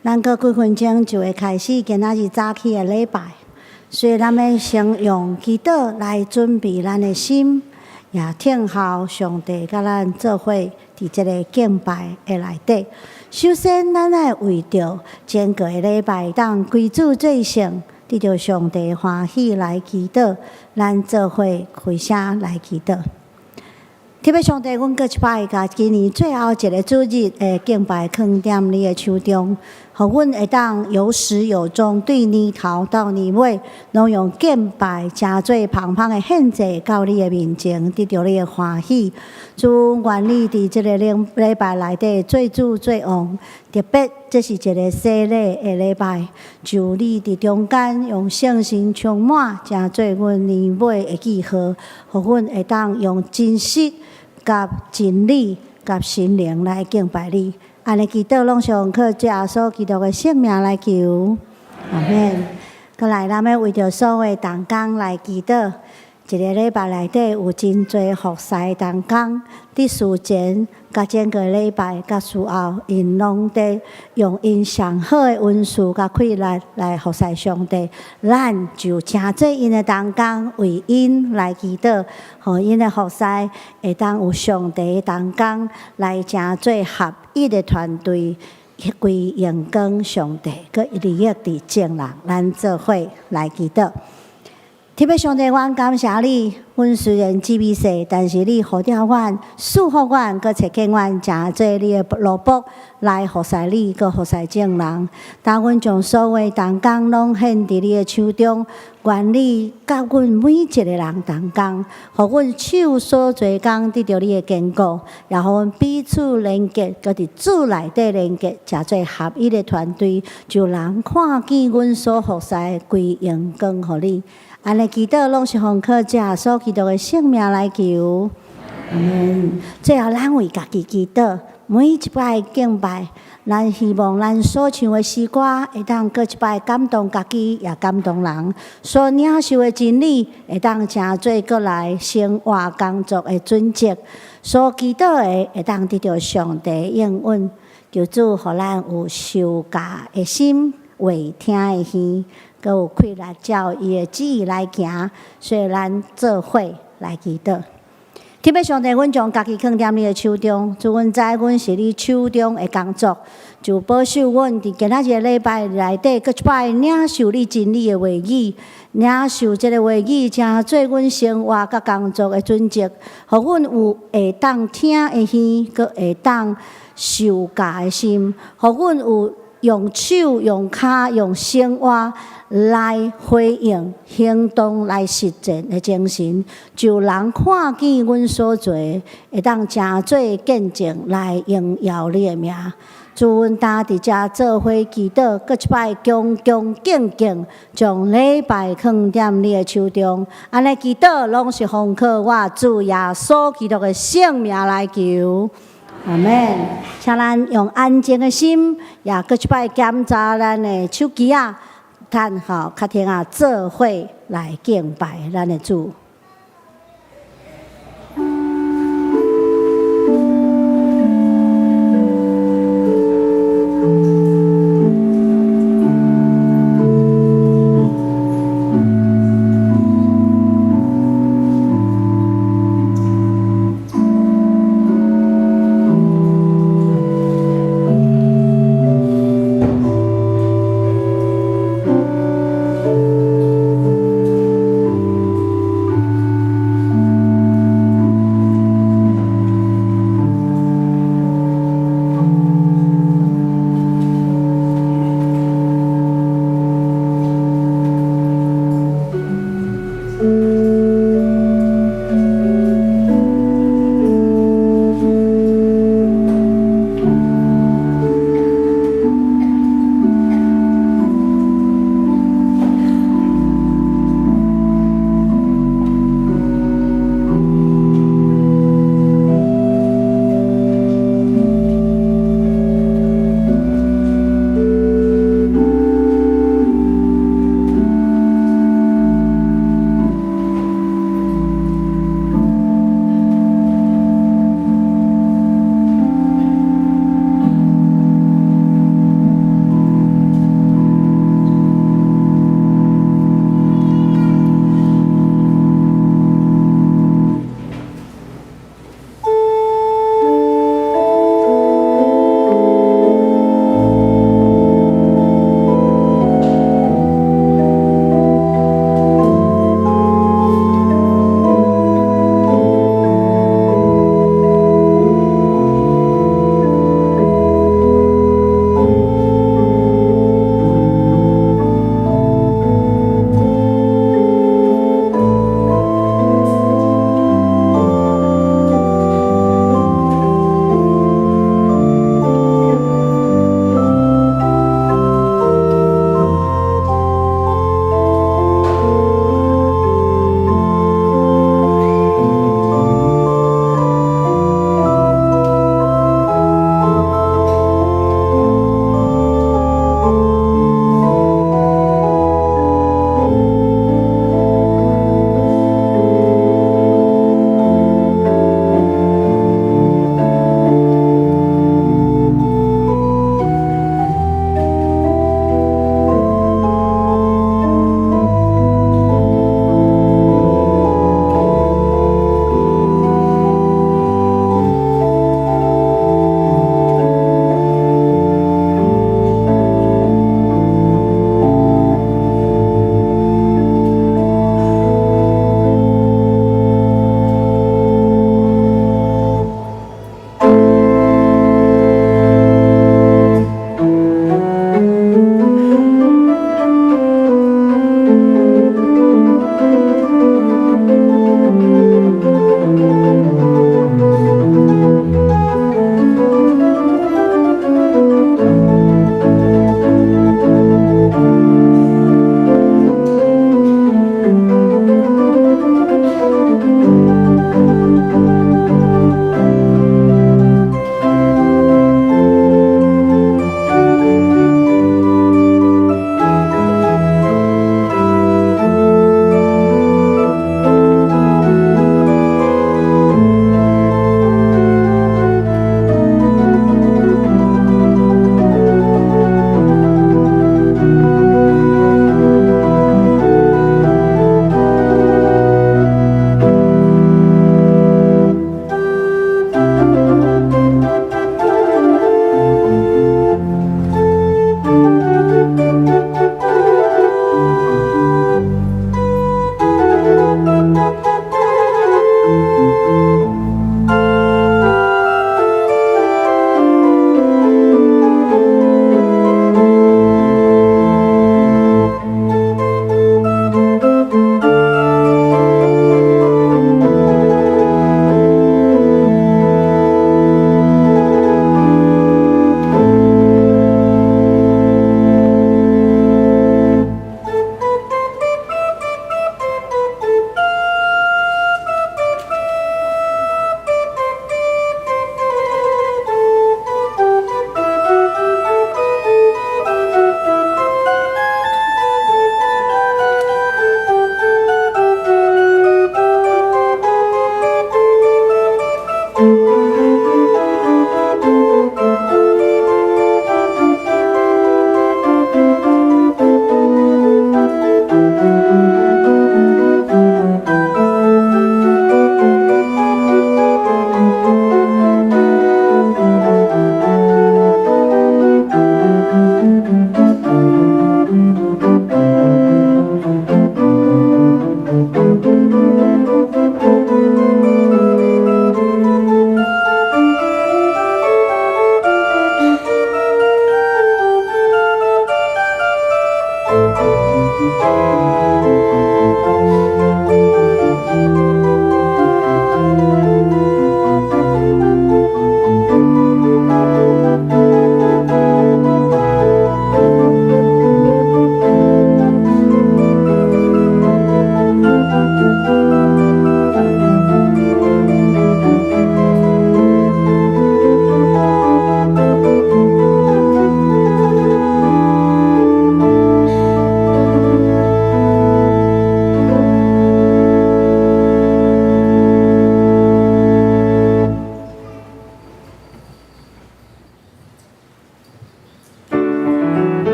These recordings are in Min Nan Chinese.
咱閣幾分鐘就會開始今仔日早起的禮拜，所以咱欲先用祈禱來準備咱的心，也聽候上帝佮咱做伙佇這个敬拜的內底。首先，咱愛為著整個的禮拜當歸主做聖，得著上帝歡喜來祈禱，咱做伙開聲來祈禱。天父上帝，阮閣一擺共今年最後一个主日的敬拜囥踮你的手中，予阮會當有始有終，對年頭到年尾，攏用敬拜成做芳芳的獻祭到你的面前，得著你的歡喜。主，願你佇這个禮拜內底做主做王，特別這是一个洗禮的禮拜，求你佇中間用聖神充滿，成做阮年尾的記號，予阮會當用真實佮真理佮心靈來敬拜你。按呢祈禱攏是奉靠主耶穌基督的聖名來求，阿們。閣來，咱欲為著所有同工來祈禱。一个禮拜內底有真濟服侍同工，佇事前、佮整個禮拜、佮事後，𪜶攏佇用𪜶上好的恩賜佮氣力來服侍上帝。咱就成做𪜶的同工，為𪜶來祈禱，予𪜶的服侍會當有上帝同工來成做合一的團隊，歸榮光上帝，閣利益佇眾人。咱做伙來祈禱。天父上帝，阮感謝你。阮雖然智慧細，但是你呼召阮、賜福阮，閣差遣阮，成做你的奴僕來服侍你，閣服侍眾人。當阮將所有同工攏獻佇你的手中，願你佮阮每一个人同工，予阮手所做工得著你的堅固，也予阮彼此連結，閣佇主內底連結，成做合一的團隊，就人看見阮所服侍的歸榮光予你。按呢祈禱攏是奉靠主耶穌基督的聖名來求。阿們。最後，咱為家己祈禱，每一擺敬拜，咱希望咱所唱的詩歌會當閣一擺感動家己，也感動人；所領受的真理會當成做閣來生活工作的準則；所祈禱的會當得著上帝應允。求主予咱有受教的心，話聽的耳，閣有氣力照伊的旨意來行，所以咱做伙來祈禱。天父上帝，阮將家己囥踮你的手中，主，阮知阮是你手中的工作，就保守阮佇今仔日禮拜內底，閣一擺領受你真理的話語，領受這个話語，成做阮生活佮工作的準則，予阮有會當聽的耳，閣會當受教的心，予阮有用手、用跤、用生活來回應、行動來實踐的精神，就人看見阮所做的，會當成做見證來榮耀你的名。主，阮今佇遮做伙祈禱，閣一擺恭恭敬敬將禮拜囥踮你的手中。按呢祈禱攏是奉靠我主耶穌基督的聖名來求。阿們。請咱用安靜的心，也閣一擺檢查咱的手機仔，等候較聽仔做伙來敬拜咱的主。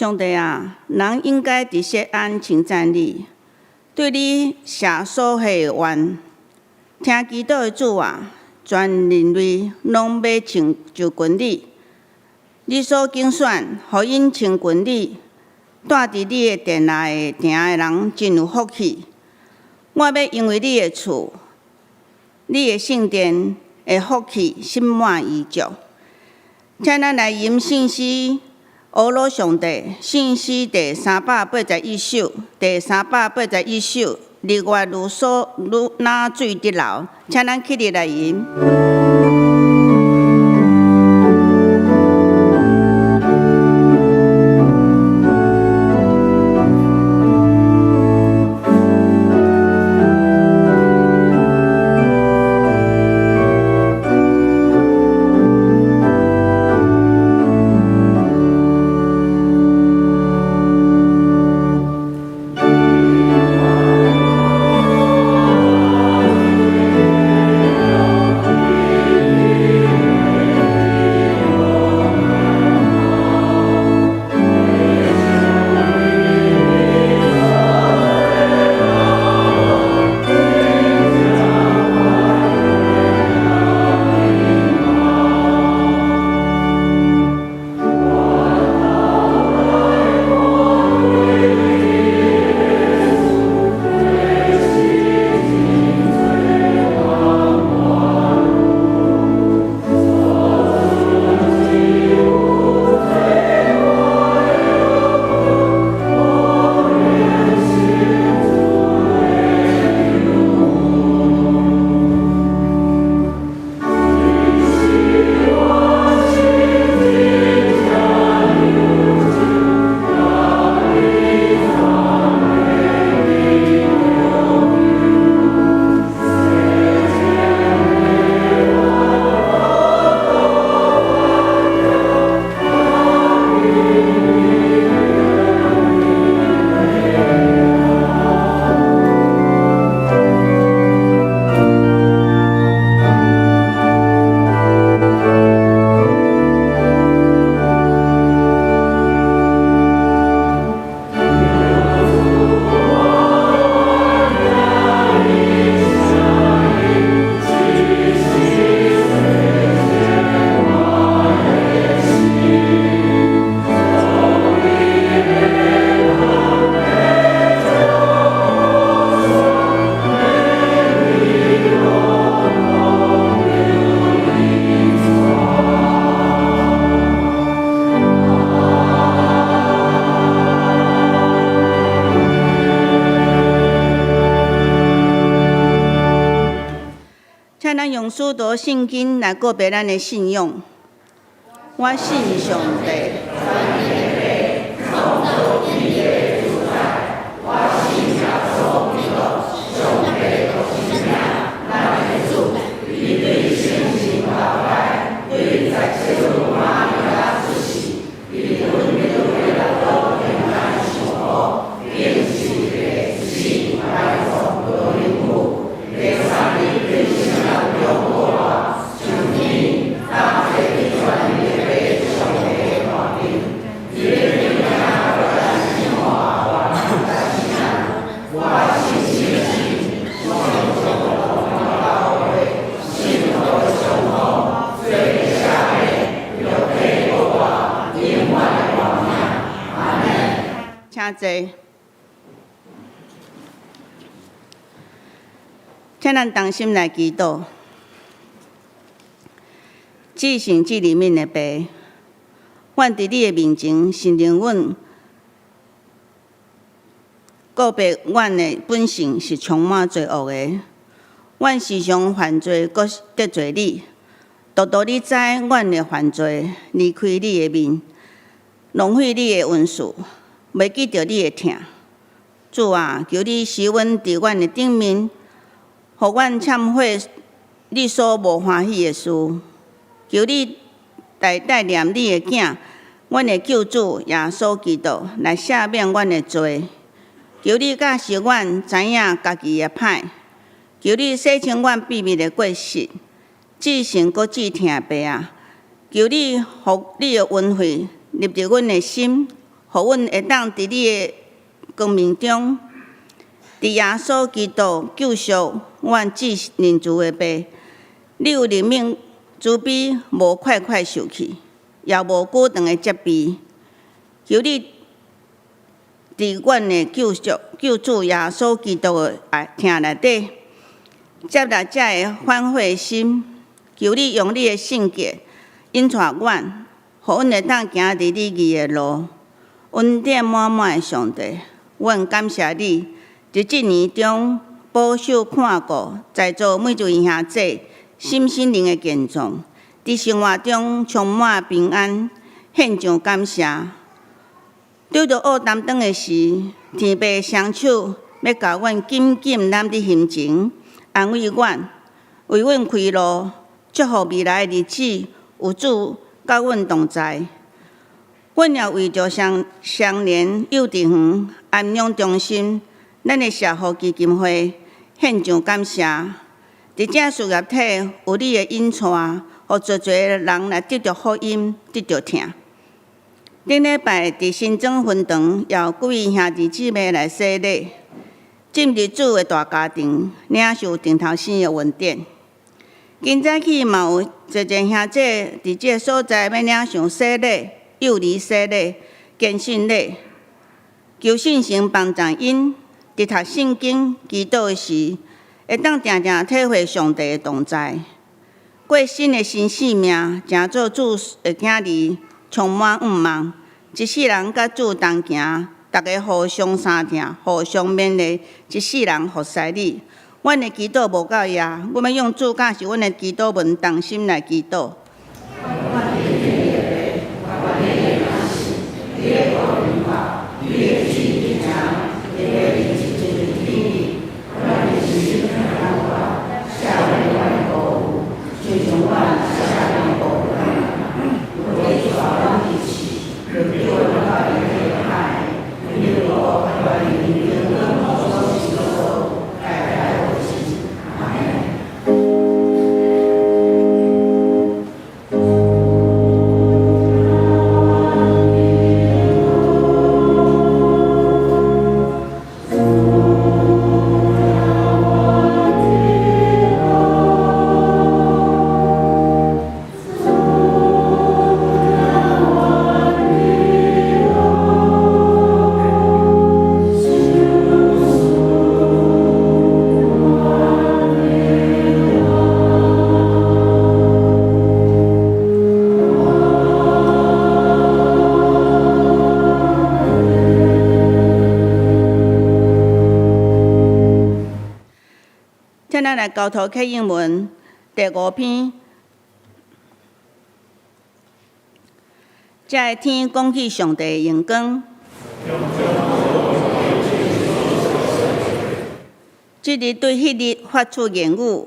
上帝啊，人應該佇錫安稱讚你，對你寫所許的願。聽祈禱的主啊，全人類攏欲稱就近你。你所揀選，予𪜶親近你，住佇你的殿內埕的人真有福氣。我欲因為你的厝，你的聖殿的福氣，心滿意足。請咱來吟聖詩，呵咾上帝，聖詩第381首，第381首，日月如梭，如若水直流，請咱起立來吟。請咱用使徒信經來告白咱的信仰。我信上帝。創造天地的主宰，我信耶穌基督，上帝獨生子，咱的主。伊對聖神投胎，對十聖母瑪利亞出世，被阮丟彼拉多釘釘受苦，釘十字架，死，埋葬，落陰府，第三日對死人中復活，升天，擔坐佇全能的父上帝的大邊，佇咧頂遐閣來審判活人佮死人。我信聖神，信教會，聖徒相通，罪赦免，肉體復活，永遠的活命。阿們。請坐。請咱同心來祈禱。至聖至憐憫的父，阮佇你的面前承認阮告白阮的本性是充滿罪惡的。阮時常犯罪，閣得罪你。獨獨你知阮的犯罪，離開你的面，浪費你的恩賜，袂記著你的疼。主啊，求你施恩佇阮的頂面，予阮懺悔你所無歡喜的事。求你代代念你的囝，阮的救主耶穌基督來赦免阮的罪。求你教示阮知影家己的歹，求你洗清阮秘密的過失。至聖閣至疼的父啊，求你予你的恩惠入佇阮的心，予予阮會當佇你的光明中，佇耶穌基督救贖阮至仁慈的父，你有憐憫慈悲，無快快受氣，也無久長的責備。求你佇阮的救贖救主耶穌基督的愛疼內底，接納這个反悔的心。求你用你的聖潔引帶阮，予阮會當行佇你義的路。恩典滿滿的上帝，阮感謝你，佇這年中保守看顧在座每一位兄弟身心靈的健壯，佇生活中充滿平安，獻上感謝。拄著烏擔當的時，天父的雙手欲共阮緊緊攬佇胸前，安慰阮，為阮開路，祝福未來的日子有主佮阮同在。阮也為著雙雙連幼稚園安養中心，咱的社福基金會獻上感謝。佇這事業體有你的引帶，予濟濟人來得著福音，得著疼。頂禮拜佇新莊分堂，也有幾位兄弟姊妹來洗禮，進入主的大家庭，領受定頭生的恩典。今早起嘛有濟濟兄弟佇這个所在欲領受洗禮、幼兒洗禮、堅信禮，求聖神幫助𪜶佇讀聖經、祈禱的時，會當定定體會上帝的同在，過新的新生命，成做主的囝兒，充滿向望。一世人佮主同行，逐家互相相疼，互相勉勵，一世人服侍你。阮的祈禱無到遐，阮欲用主教示阮的祈禱文同心來祈禱。請咱來交托啟應文第五篇，這个天講起上帝的榮光，這日對彼日發出言語，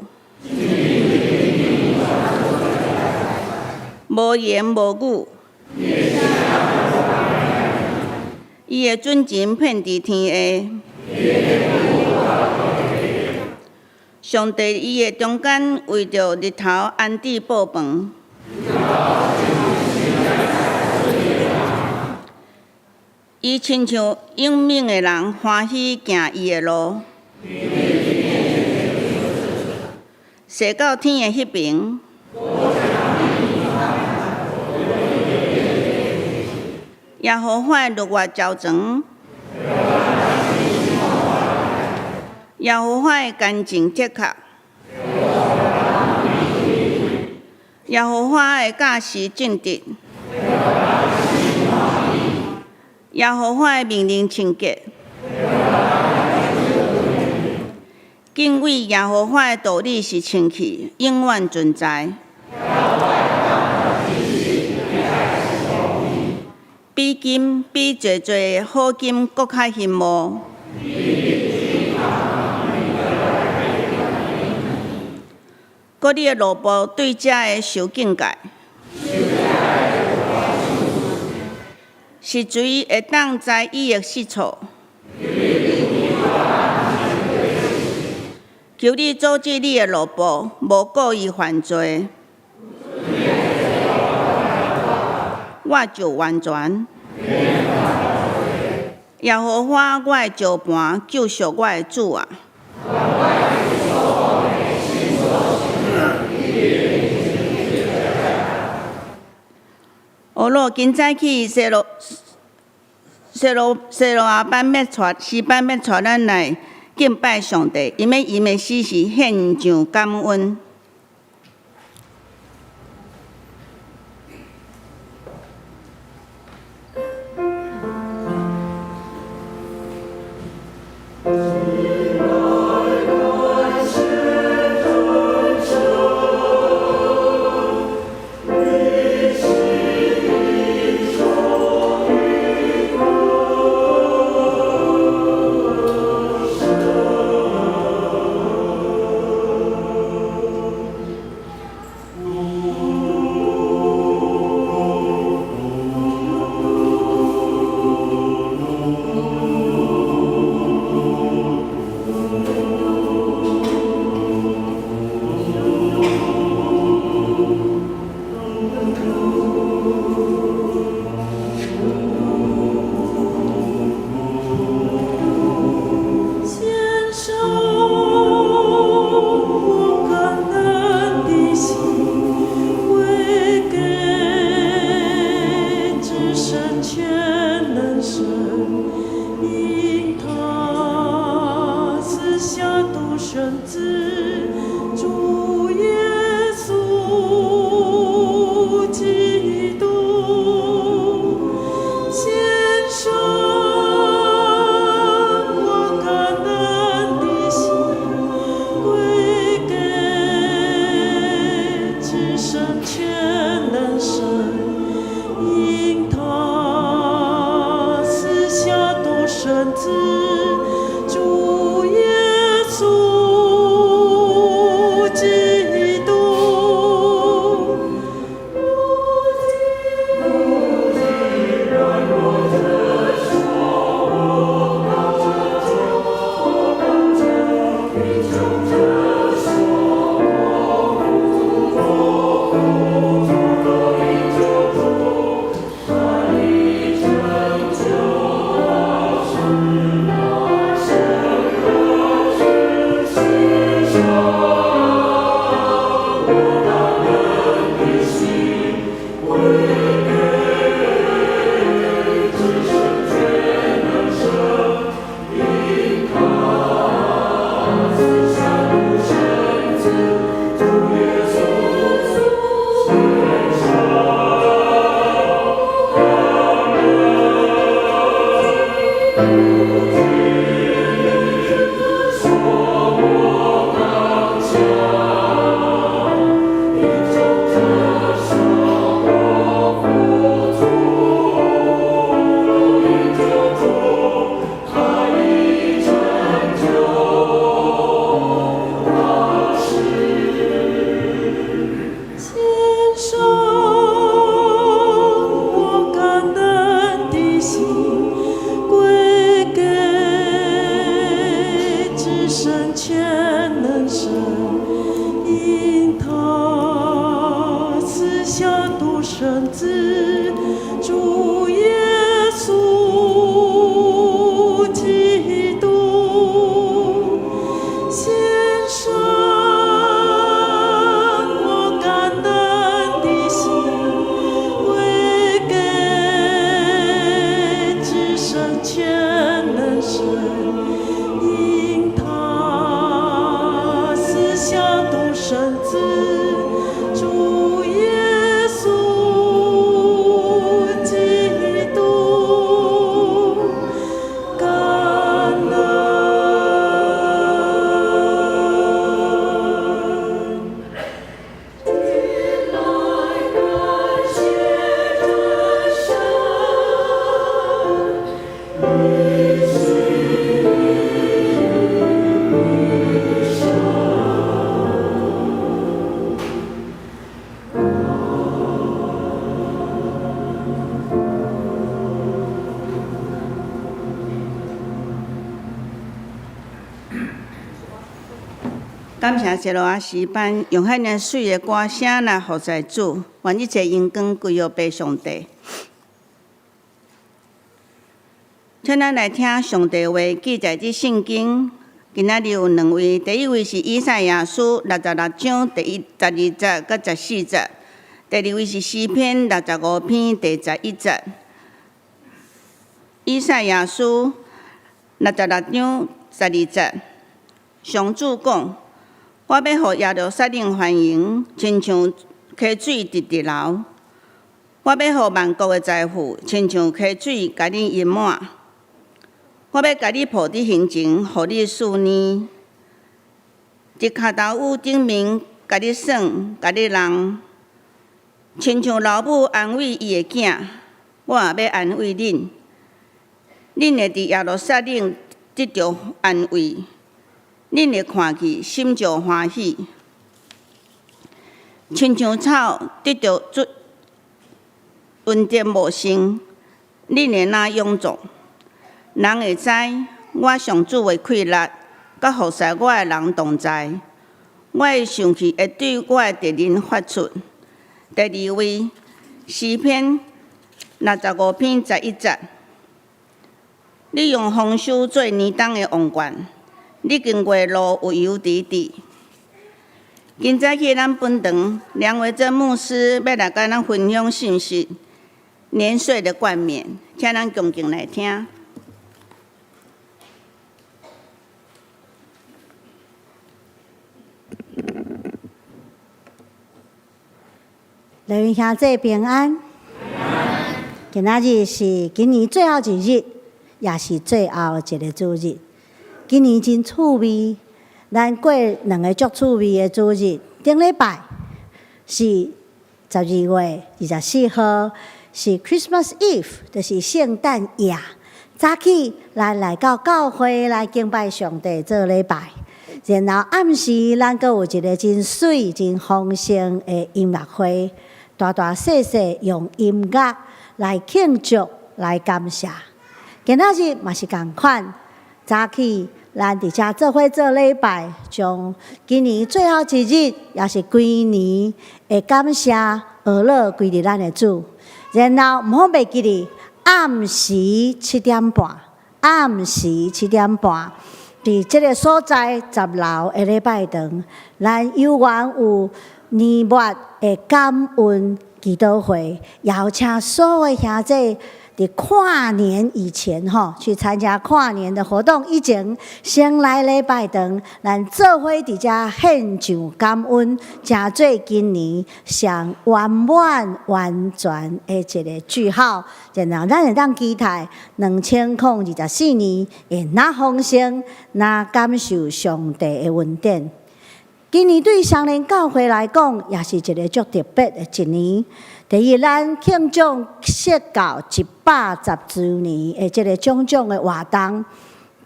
無言無語，伊的準繩遍佇天下。上帝伊的中間為著日頭安置布棚，伊親像勇猛的人歡喜行伊的路，踅到天的彼爿，耶和華的律法周全。耶和華的乾淨鐵確，耶和華的教示正直，耶和華的命令清潔。敬畏耶和華的道理是清氣，永遠存在。比金比濟濟好金閣較欣慕。閣你的奴僕對這个受警戒，是誰會當知伊的失錯？求你阻止你的奴僕，無故意犯罪，我就完全。耶和華我的石磐，救贖我的主啊！俄洛今早起西羅西羅西羅亞班欲帶詩班欲帶咱來敬拜上帝，𪜶欲吟的詩是獻上感恩。感謝西羅亞詩班用遐爾媠的歌聲來服侍主，願一切榮光歸予父上帝。請咱來聽上帝話，記載佇聖經。今仔日有兩位，第一位是以賽亞書六十六章第一十二節佮十四節，第二位是詩篇六十五篇第十一節。以賽亞書六十六章十二節，上主講：我欲予耶路撒冷繁榮，親像溪水直直流；我欲予萬國的財富，親像溪水，共你淹滿。我欲共你抱佇胸前，予你欶奶。佇跤頭趺頂面，共你耍，共你弄，親像老母安慰伊的囝，我也欲安慰恁。恁會佇耶路撒冷得著安慰，恁會看見心就歡喜，親像草得著恩典茂盛，恁會若勇壯。人會知我上主的氣力，佮服侍我的人同在。我的生氣會對我的敵人發出。第二位，詩篇六十五篇十一節，你用豐收做年冬的王冠，你經過的路有油直直。今早起咱本堂梁維珍牧師欲來佮咱分享信息，年歲的冠冕，請咱恭敬來聽。來賓兄弟平安。今仔日是今年最後一日，也是最後一个主日。今年真趣味，咱過兩个足趣味的主日。頂禮拜是十二月二十四號，是 Christmas Eve，就是聖誕夜。早起咱來到教會來敬拜上帝做禮拜。然後暗時，咱閣有一个真媠、真豐盛的音樂會，大大細細用音樂來慶祝、來感謝。今仔日嘛是仝款，早起咱佇遮做伙做禮拜，將今年最後一日，也是規年的感謝，呵咾歸佇咱的主。然後毋好袂記得，暗時七點半，暗時七點半。佇這个所在十樓的禮拜堂，咱有緣有年末的感恩祈禱會，邀請所有兄弟佇跨年以前吼，去參加跨年的活動以前，先來禮拜堂，咱做伙佇遮獻上感恩，成做今年上圓滿完全的一个句號。然後咱會當期待兩千空二十四年會若豐盛，若感受上帝的恩典。今年對雙連教會來講，也是一个足特別的一年。第一，咱慶祝設教一百十週年的這个種種的活動，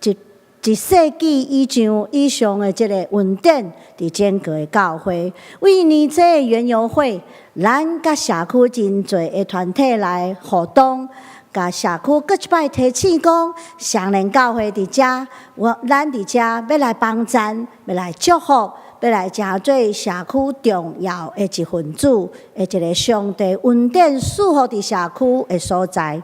一一世紀以上以上的這个恩典，佇整個的教會，為年初的園遊會，咱佮社區真濟的團體來互動，共社區閣一擺提醒講，雙連教會佇遮，我咱佇遮欲來幫贊，欲來祝福。欲來成做社區重要的一份子，的一个上帝恩典賜福佇社區的所在。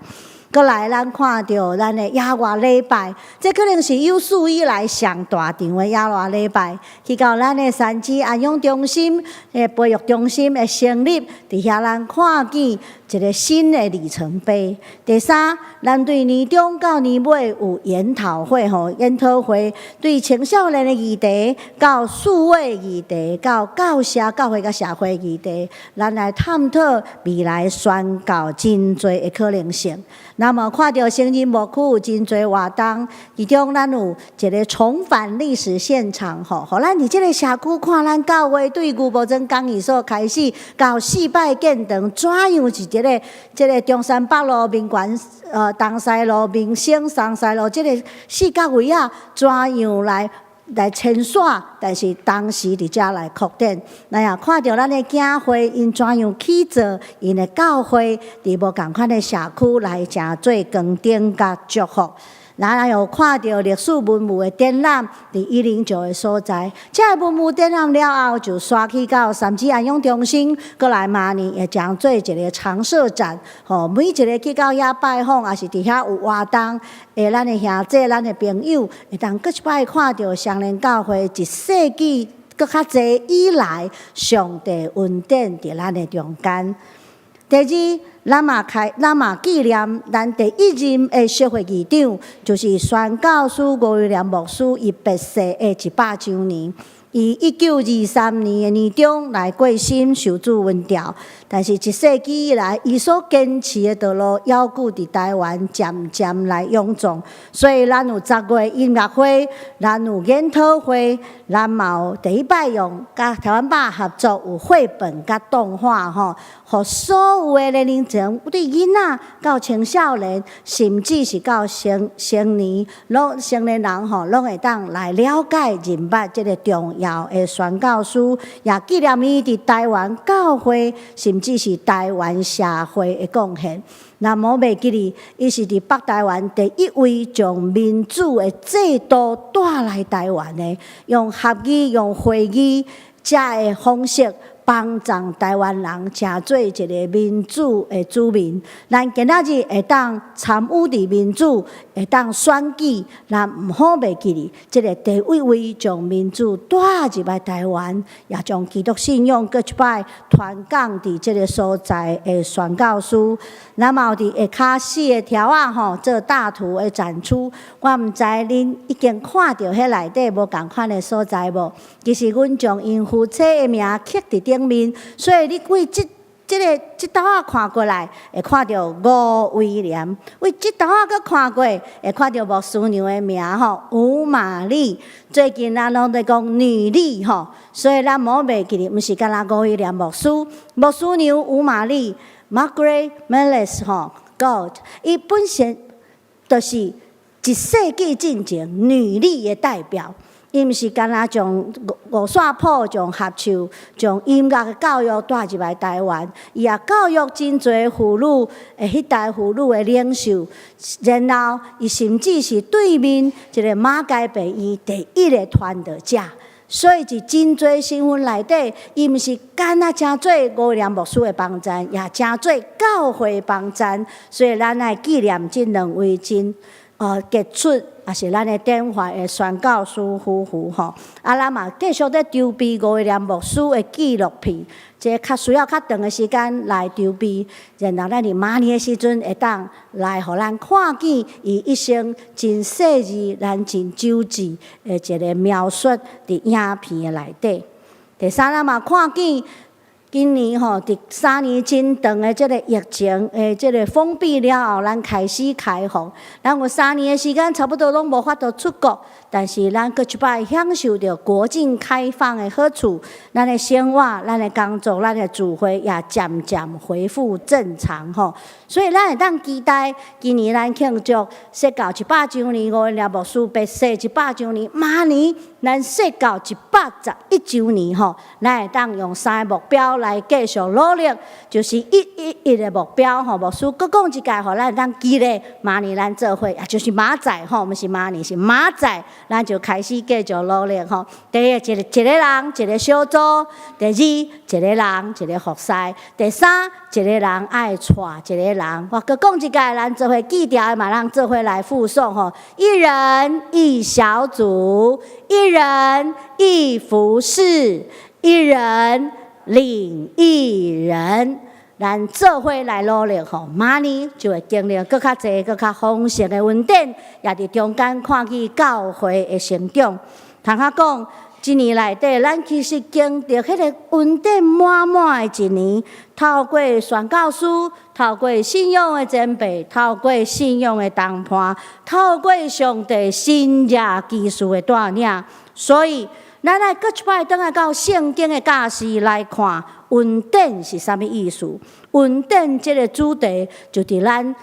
閣來，咱看著咱的野外禮拜，這可能是有史以來上大場的野外禮拜。去到咱的三芝安養中心、的培育中心的成立，佇遐咱看見一个新的里程碑。第三，咱對年中到年尾有研討會吼，研討會對青少年的議題、到數位議題、到教社教會佮社會議題，咱來探討未來宣教真濟的可能性。那麼看著成人牧區有真濟活動，其中咱有一个重返歷史現場吼，予咱佇這个社區看咱教會對牛埔莊講義所開始到四擺建堂，怎樣是一个這个中山北路民權東西路民生松西路這个四角位仔，怎樣來來遷徙，但是當時佇遮來擴展。咱也看著咱的教會，𪜶怎樣去做𪜶的教會，佇無仝款的社區來成做光燈佮祝福。咱有看著歷史文物的展覽，佇109的所在。這个文物展覽了後，就徙去到三芝安養中心，閣來明年會將做一个常設展。吼，每一个去到遐拜訪，抑是佇遐有活動的咱的兄弟、咱的朋友，會當閣一擺看著雙連教會一世紀閣較濟以來，上帝恩典佇咱的中間。第二，咱嘛開，咱嘛紀念咱第一任的協會議長，就是宣教師吳威廉牧師，伊別逝的100週年。伊1923年的年中來過身受主恩召，但是一世紀以來，伊所堅持的道路，猶閣佇台灣漸漸來湧壯。所以，咱有10月音樂會，咱有研討會，咱嘛有第一擺用佮台灣吧合作有繪本佮動畫吼，予所有的年齡層，對囡仔到青少年，甚至是到成成年，攏成年人吼，攏會當來了解認捌這个重要的宣教師，也紀念伊佇台灣教會，甚至是台灣社會的貢獻。咱無袂記得，伊是佇北台灣第一位將民主的制度帶來台灣的，用合議、用會議這个方式，幫助台灣人成做一个民主的子民。咱今仔日會當參與佇民主，會當選舉，咱毋好袂記得，這个第一位將民主帶入來台灣，也將基督信仰閣一擺傳講佇這个所在的宣教師。咱嘛有佇下跤四个條仔吼做大圖的展出。我毋知恁已經看著彼內底無仝款的所在無？其實阮將𪜶夫妻的名刻佇頂面，所以你對這這个這兜仔看過來，會看著吳威廉；對這兜仔閣看過，會看著牧師娘的名吼，吳瑪麗。最近咱攏咧講女力吼，所以咱無袂記得，毋是干焦吳威廉牧師，牧師娘吳瑪麗（Margaret Mellis）吼，Gauld，伊本身就是一世紀進前女力的代表。伊毋是干焦將五線譜、將合唱、將音樂的教育帶入來台灣，伊也教育真濟婦女的彼代婦女的領袖，然後伊甚至是對面一个馬偕病院第一个傳道者。所以佇真濟身份內底，伊毋是干焦成做吳威廉牧師的幫贊，也成做教會幫贊。所以咱愛紀念這兩位真傑出，也是咱的典範的宣教師夫婦吼。啊，咱嘛繼續咧籌備吳威廉牧師的紀錄片，這較需要較長的時間來籌備，然後咱佇明年的時陣會當來予咱看見伊一生真細緻、咱真周至的一个描述佇影片的內底。第三，咱嘛看見今年吼，佇3年真長的這个疫情的這个封閉了後，咱開始開放。咱有三年的時間，差不多攏無法度出國，但是咱閣一擺享受著國境開放的好處，咱的生活、咱的工作、咱的聚會也漸漸恢復正常吼。所以咱會當期待今年咱慶祝釋教100週年，吳威廉牧師別逝100週年，明年咱釋教111週年吼，咱會當用三个目標來繼續努力，就是1-1-1的目標吼。牧師閣講一擺，予咱會當記得，明年咱做伙，也就是明仔載吼，毋是明年，是明仔載，咱就開始繼續努力吼。第一，一個一個人一个小組；第二，一个人一个服侍；第三，一个人愛帶一個人。我閣講一擺，咱做伙記牢的嘛，咱做伙來複誦吼。一人一小組，一人一服侍，一人領一人。咱做伙來努力吼，明年就會經歷閣較濟、閣較豐盛的恩典，也佇中間看見教會的成長。通較講，這年內底，咱其實經歷彼个恩典滿滿的一年，透過宣教師，透過信仰的前輩，透過信仰的同伴，透過上帝神蹟奇事的帶領，所以咱愛閣一擺轉來到聖經的教示來看，恩典是啥物意思？恩典這个主題就佇咱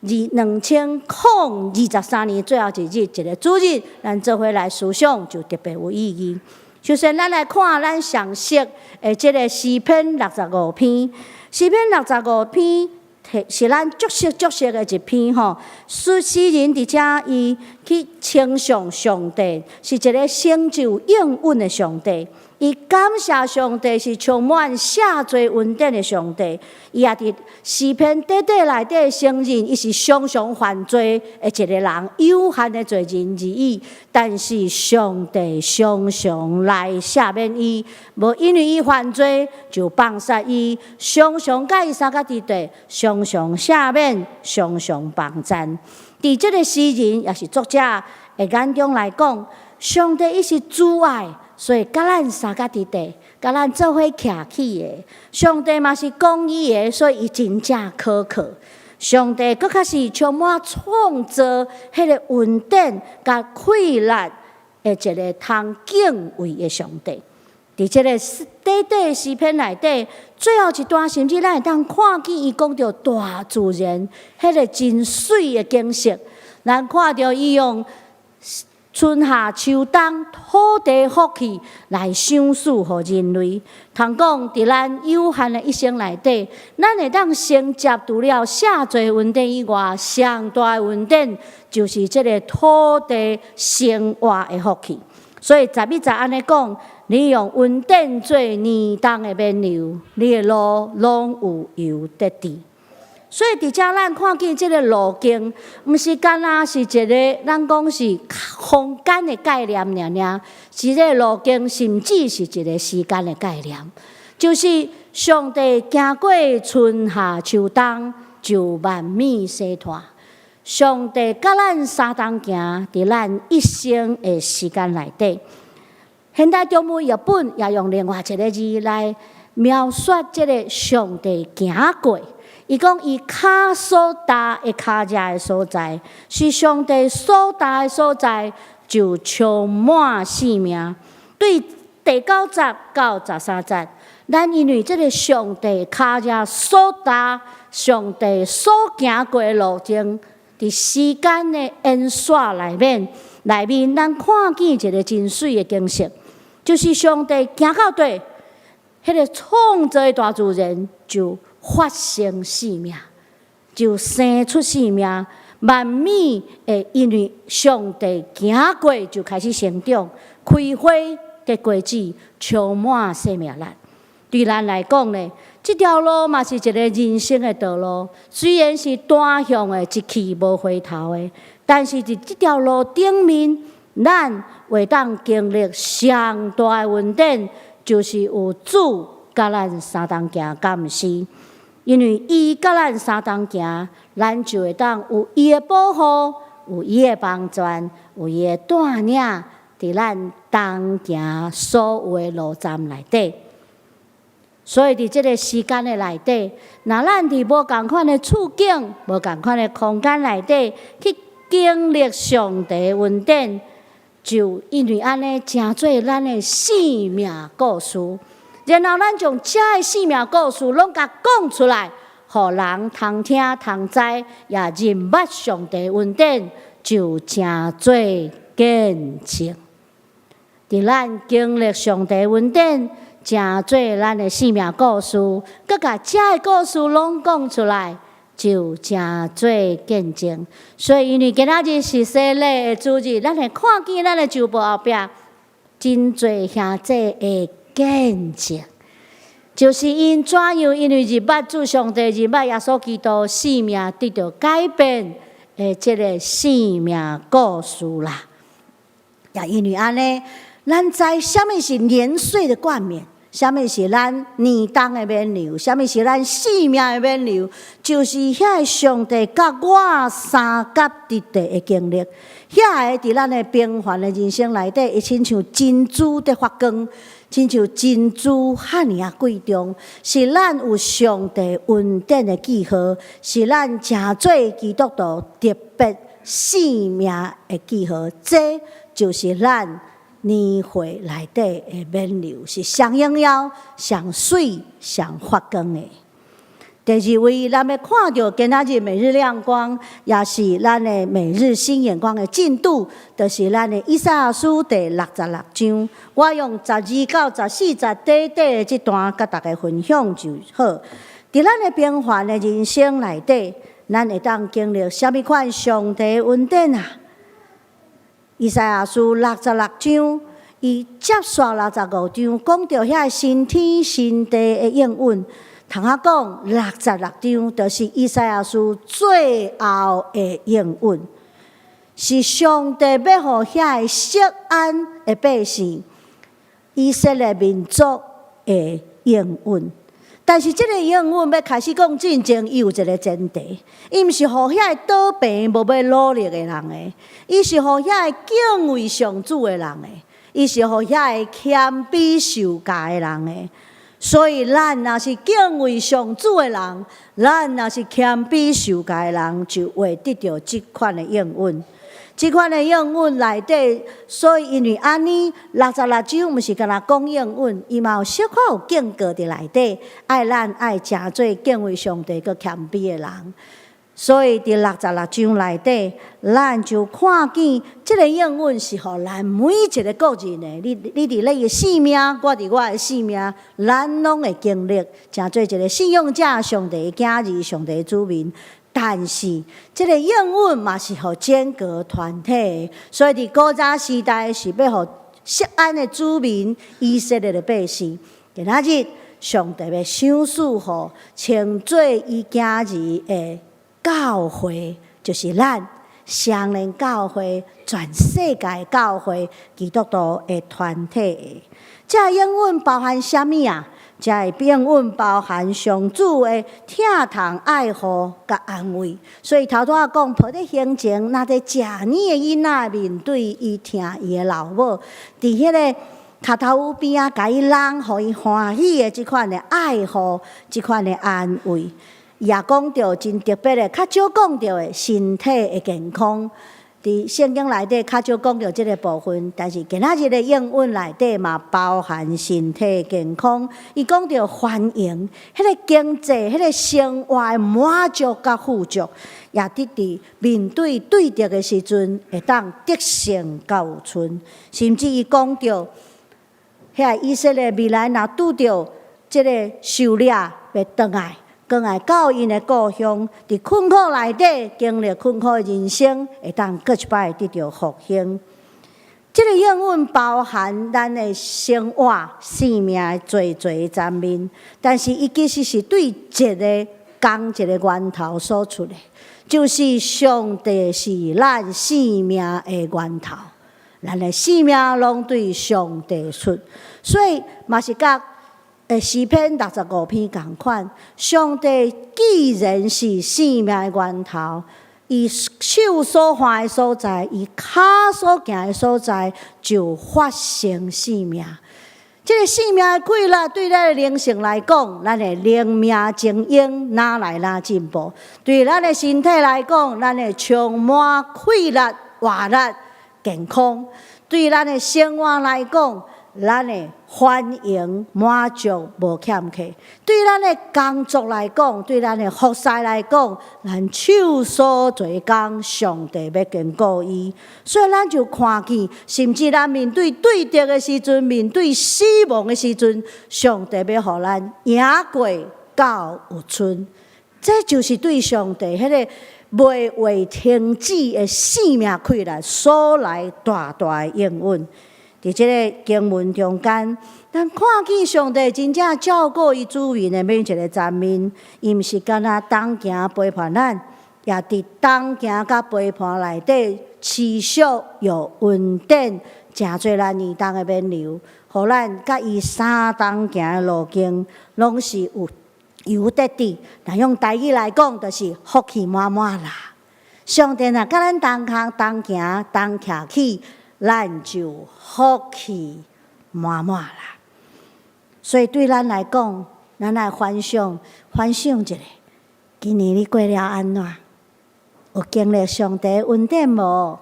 2023年最後一日，一个主日，咱做伙來思想就特別有意義。首先，咱來看咱上熟的這个詩篇六十五篇，詩篇六十五篇。是咱足熟足熟的一篇吼。詩人佇遮伊去稱頌上帝，是一个成就應允的上帝。伊感謝上帝是充滿赦罪恩典的上帝。伊也佇詩篇短短內底承認，伊是常常犯罪的一个人，有限的罪人而已。但是上帝常常來赦免伊，無因為伊犯罪就放殺伊，常常佮伊相佮佇地，常常赦免，常常幫贊。佇這个詩人也是作者的眼中來講，上帝伊是慈愛，所以佮咱相佮佇地，佮咱做伙徛起的。上帝嘛是公義的，所以伊真正可靠。上帝閣較是充滿創造彼个恩典佮氣力的一个通敬畏的上帝。佇這个短短詩篇內底，最後一段，甚至咱會當看見伊講著大自然彼个真媠的景色。咱看著伊用春夏秋冬、土地福氣來賞賜予人類。通講，佇咱有限的一生內底，咱會當承接除了赦罪恩典以外，上大的恩典就是這个土地生活的福氣。所以11節按呢講：你用恩典做年冬的冕旒，你的路攏有油得治。所以佇遮咱看見這个路徑，毋是干焦是一个咱講是空間的概念爾爾，是這个路徑，甚至是一个時間的概念，就是上帝行過春夏秋冬，就萬物洗脫。上帝佮咱相同行，佇咱一生的時間內底。現代中文譯本也用另外一个字來描述這个上帝行過。伊講伊跤所踏的跤跡的所在，是上帝所踏的所在，就充滿生命。對第9節到13節，咱因為這个上帝跤跡所踏，上帝所行過的路徑，佇時間的延續內面，內面咱看見一个真媠的景色，就是上帝行到底，彼个創造的大自然就發生生命，就生出生命，萬物會因為上帝行過就開始成長，開花結果子，充滿生命力。對咱來講呢，這條路嘛是一個人生的道路，雖然是單向的，一去無回頭的，但是佇這條路頂面，咱會當經歷上大的恩典，就是有主佮咱相同行，敢毋是？因為伊佮咱相同行，咱就會當有伊的保護，有伊的幫助，有伊的帶領，佇咱同行所有的路站內底。所以佇這个時間的內底，若咱佇無仝款的處境、無仝款的空間內底去經歷上帝的恩典，就因為按呢，成做咱的生命故事。然後咱將這个生命故事攏共講出來，予人通聽通知，也認捌上帝恩典，就成做見證。佇咱經歷上帝恩典，成做咱的生命故事，閣共這个故事攏講出來，就成做見證。所以，因為今仔日是洗禮的主日，咱會看見咱的周報後壁真濟兄弟的見證，就是𪜶怎樣因為認捌主上帝、認捌耶穌基督，生命得著改變的這个生命故事啦。也因為按呢，咱知啥物是年歲的冠冕，啥物是咱年冬的冕旒，啥物是咱生命的冕旒，就是遐个上帝佮我相佮佇地的經歷，遐个佇咱的平凡的人生內底，會親像珍珠佇發光，親像珍珠遐爾仔貴重，是咱有上帝恩典的記號，是咱成做基督徒特別生命的記號，這就是咱年歲內底的冕旒，是上榮耀、上媠、上發光的。第二位，咱欲看著今仔日每日亮光，也是咱的每日新眼光的進度，就是咱的以賽亞書第66章。我用12到14節短短的這段，佮大家分享就好。佇咱的平凡的人生內底，咱會當經歷啥物款上帝恩典啊？以賽亞書六十六章，伊接續六十五章，講著遐新天新地的應允。通仔講六十六章，就是以賽亞書最後的應允，是上帝欲予遐个錫安的百姓、以色列民族的應允。但是這个應允欲開始講進前，伊有一个前提，伊毋是予遐个倒耙無欲努力的人的，伊是予遐个敬畏上主的人的，伊是予遐个謙卑受教的人的。所以，咱若是敬畏上主的人，咱若是謙卑受教的人，就會得著這款的應允。這款的應允內底，所以因為按呢，六十六章毋是干焦講應允，伊嘛有小可有警告佇內底，愛咱愛誠做敬畏上帝閣謙卑的人。所以佇六十六章內底，咱就看見這个應允是予咱每一个個人的。你佇你的生命，我佇我的生命，咱攏會經歷，誠做一个信仰者，上帝的囝兒，上帝的子民。但是，這个應允嘛是予整個團體，所以佇古早時代是欲予錫安的子民、以色列的百姓。今仔日上帝欲賞賜予稱做伊囝兒的教會，就是咱雙連教會、全世界教會基督徒的團體的。這個應允包含啥物啊？這個應允包含上主的疼痛、愛護佮安慰。所以頭拄仔講，抱咧胸前，若佇食奶的囡仔面對伊疼伊的老母，佇彼个跤頭趺邊仔，共伊挵，予伊歡喜的這款的愛護，這款的安慰。也講著真特別的，較少講著的身體的健康。佇聖經內底較少講著這个部分，但是今仔日的應允內底嘛包含身體健康。伊講著繁榮，彼个經濟、彼个生活的滿足佮富足，也佇佇面對對敵的時陣，會當得勝佮有剩。甚至伊講著，遐以色列未來若拄著這个狩獵，欲轉來。轉來到𪜶的故鄉，佇困苦內底經歷困苦的人生，會當閣一擺得著復興。這个應允包含咱的生活、生命的濟濟層面，但是伊其實是對一个仝一个源頭所出的，就是上帝是咱生命的源頭，咱的生命攏對上帝出，所以嘛是佮詩篇六十五篇仝款，上帝既然是生命的源頭，伊手所犯的所在，伊跤所行的所在，就發生生命。這个生命的氣力對咱的靈性來講，咱的靈命精英哪來哪進步；對咱的身體來講，咱會充滿氣力、活力、健康；對咱的生活來講，咱會繁榮滿足無欠缺。對咱的工作來講，對咱的服侍來講，咱手所做工，上帝欲堅固伊。所以咱就看見，甚至咱面對對敵的時陣，面對死亡的時陣，上帝欲予咱贏過到有剩。這就是對上帝彼个袂會停止的生命氣力所來大大的應允。佇這个經文中間，咱看見上帝真正照顧伊子民的每一个層面，伊毋是干焦同行陪伴咱，也佇同行佮陪伴內底持續有恩典，誠濟咱年冬的勉勵，予咱佮伊相同行的路徑，攏是有油得滴。若用台語來講，就是福氣滿滿啦。上帝若佮咱同行同行同徛起，咱就福氣滿滿啦。所以對咱來講，咱來反省反省一下，今年你過了按怎？有經歷上帝恩典無？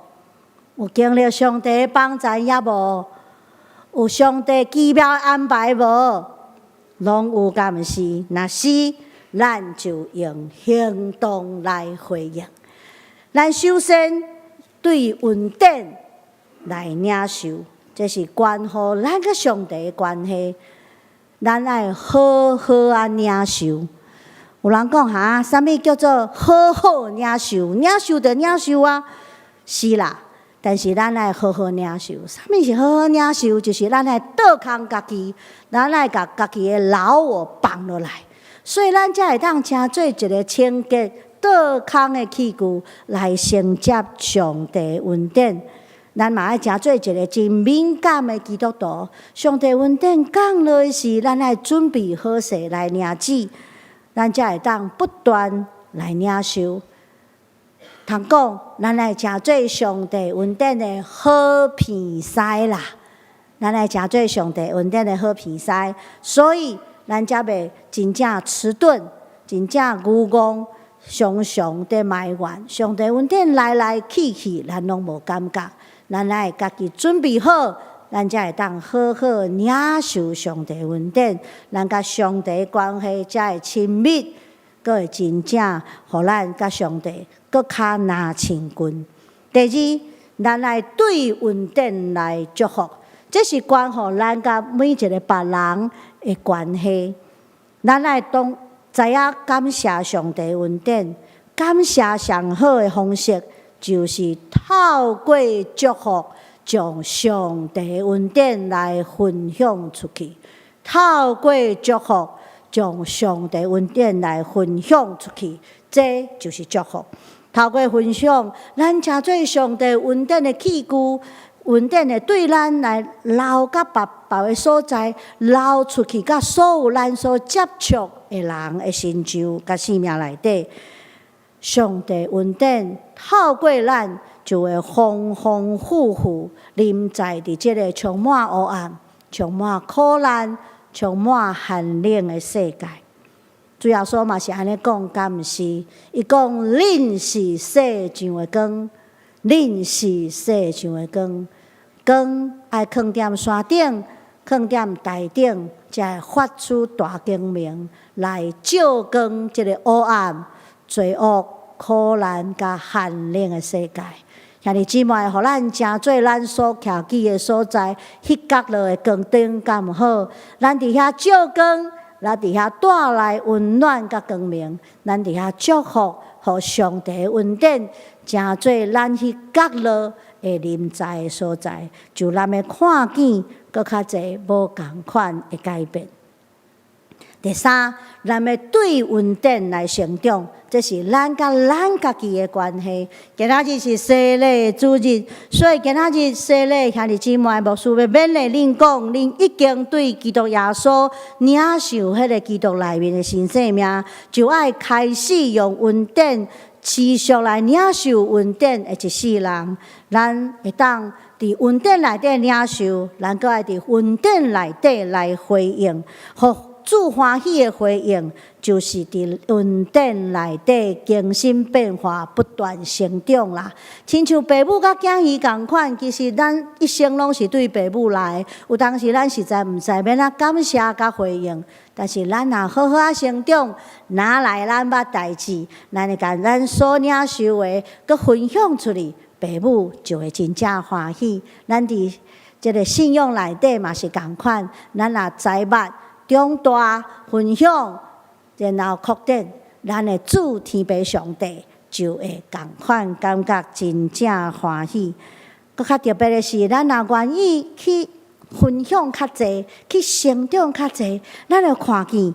有經歷上帝幫助抑無？有上帝奇妙安排無？攏有敢毋是？若是，咱就用行動來回應。咱首先對恩典來領受，這是關乎咱佮上帝的關係。咱愛好好仔領受，有人講哈，啥物叫做好好領受？領受就領受啊，是啦。但是咱愛好好領受，啥物是好好領受？就是咱愛倒空家己，咱愛共家己的老我放落來，所以咱才會當成做一個清潔倒空的器具來承接上帝恩典。咱嘛愛成做一個真敏感的基督徒。上帝恩典降落時，咱愛準備好勢來領旨，咱才會當不斷來領受。通講，咱來成做上帝恩典的好鼻師啦。咱來成做上帝恩典的好鼻師，所以咱才袂真正遲鈍，真正愚戇，常常佇埋怨。上帝恩典來來去去，咱攏無感覺。咱愛家己準備好，咱才會當好好領受上帝恩典，咱佮上帝關係才會親密，閣會真正予咱佮上帝閣較若親近。第二，咱愛對恩典來祝福，這是關乎咱佮每一個別人的關係。咱愛當知影感謝上帝恩典，感謝上好的方式，就是透過祝福，將上帝恩典來分享出去。透過祝福，將上帝恩典來分享出去，這就是祝福。透過分享，咱成做上帝恩典的器具，恩典會對咱來流到別別个所在，流出去，佮所有咱所接觸的人的身上，佮生命內底。上帝恩典透過咱，就會豐豐富富臨在佇這个充滿黑暗、充滿苦難、充滿寒冷的世界。主耶穌嘛是按呢講，敢毋是？伊講：恁是世上的光，恁是世上的光。光愛囥踮山頂，囥踮台頂，才會發出大光明來照光這个黑暗、罪惡、苦難佮寒冷的世界。兄弟姊妹，予咱成做咱所徛起的所在，彼角落的光燈，敢毋好？咱佇遐照光，咱佇遐帶來溫暖佮光明，咱佇遐祝福，予上帝恩典，成做咱彼角落的臨在的所在，就咱會看見閣較濟無仝款的改變。第三，咱欲對恩典來成長，這是咱佮咱家己的關係。今仔日是洗禮主日，所以今仔日洗禮兄弟姊妹，牧師欲勉勵恁講，恁已經對基督耶穌領受彼个基督內面的新生命，就愛開始用恩典持續來領受恩典的一世人。咱會當佇恩典內底領受，咱閣愛佇恩典內底來回應，予主歡喜的回應，就是佇恩典內底更新變化，不斷成長啦。親像爸母佮囝兒仝款，其實咱一生攏是對爸母來，有當時咱實在毋知欲按怎感謝佮回應，但是咱若好好仔成長，若來咱捌代誌，咱會共咱所領受的，閣分享出去，爸母就會真正歡喜。咱佇這个信仰內底嘛是仝款，咱若知捌長大分享，然後擴展，咱的主天父上帝就會仝款感覺真正歡喜。閣較特別的是，咱若願意去分享較濟，去成長較濟，咱會看見，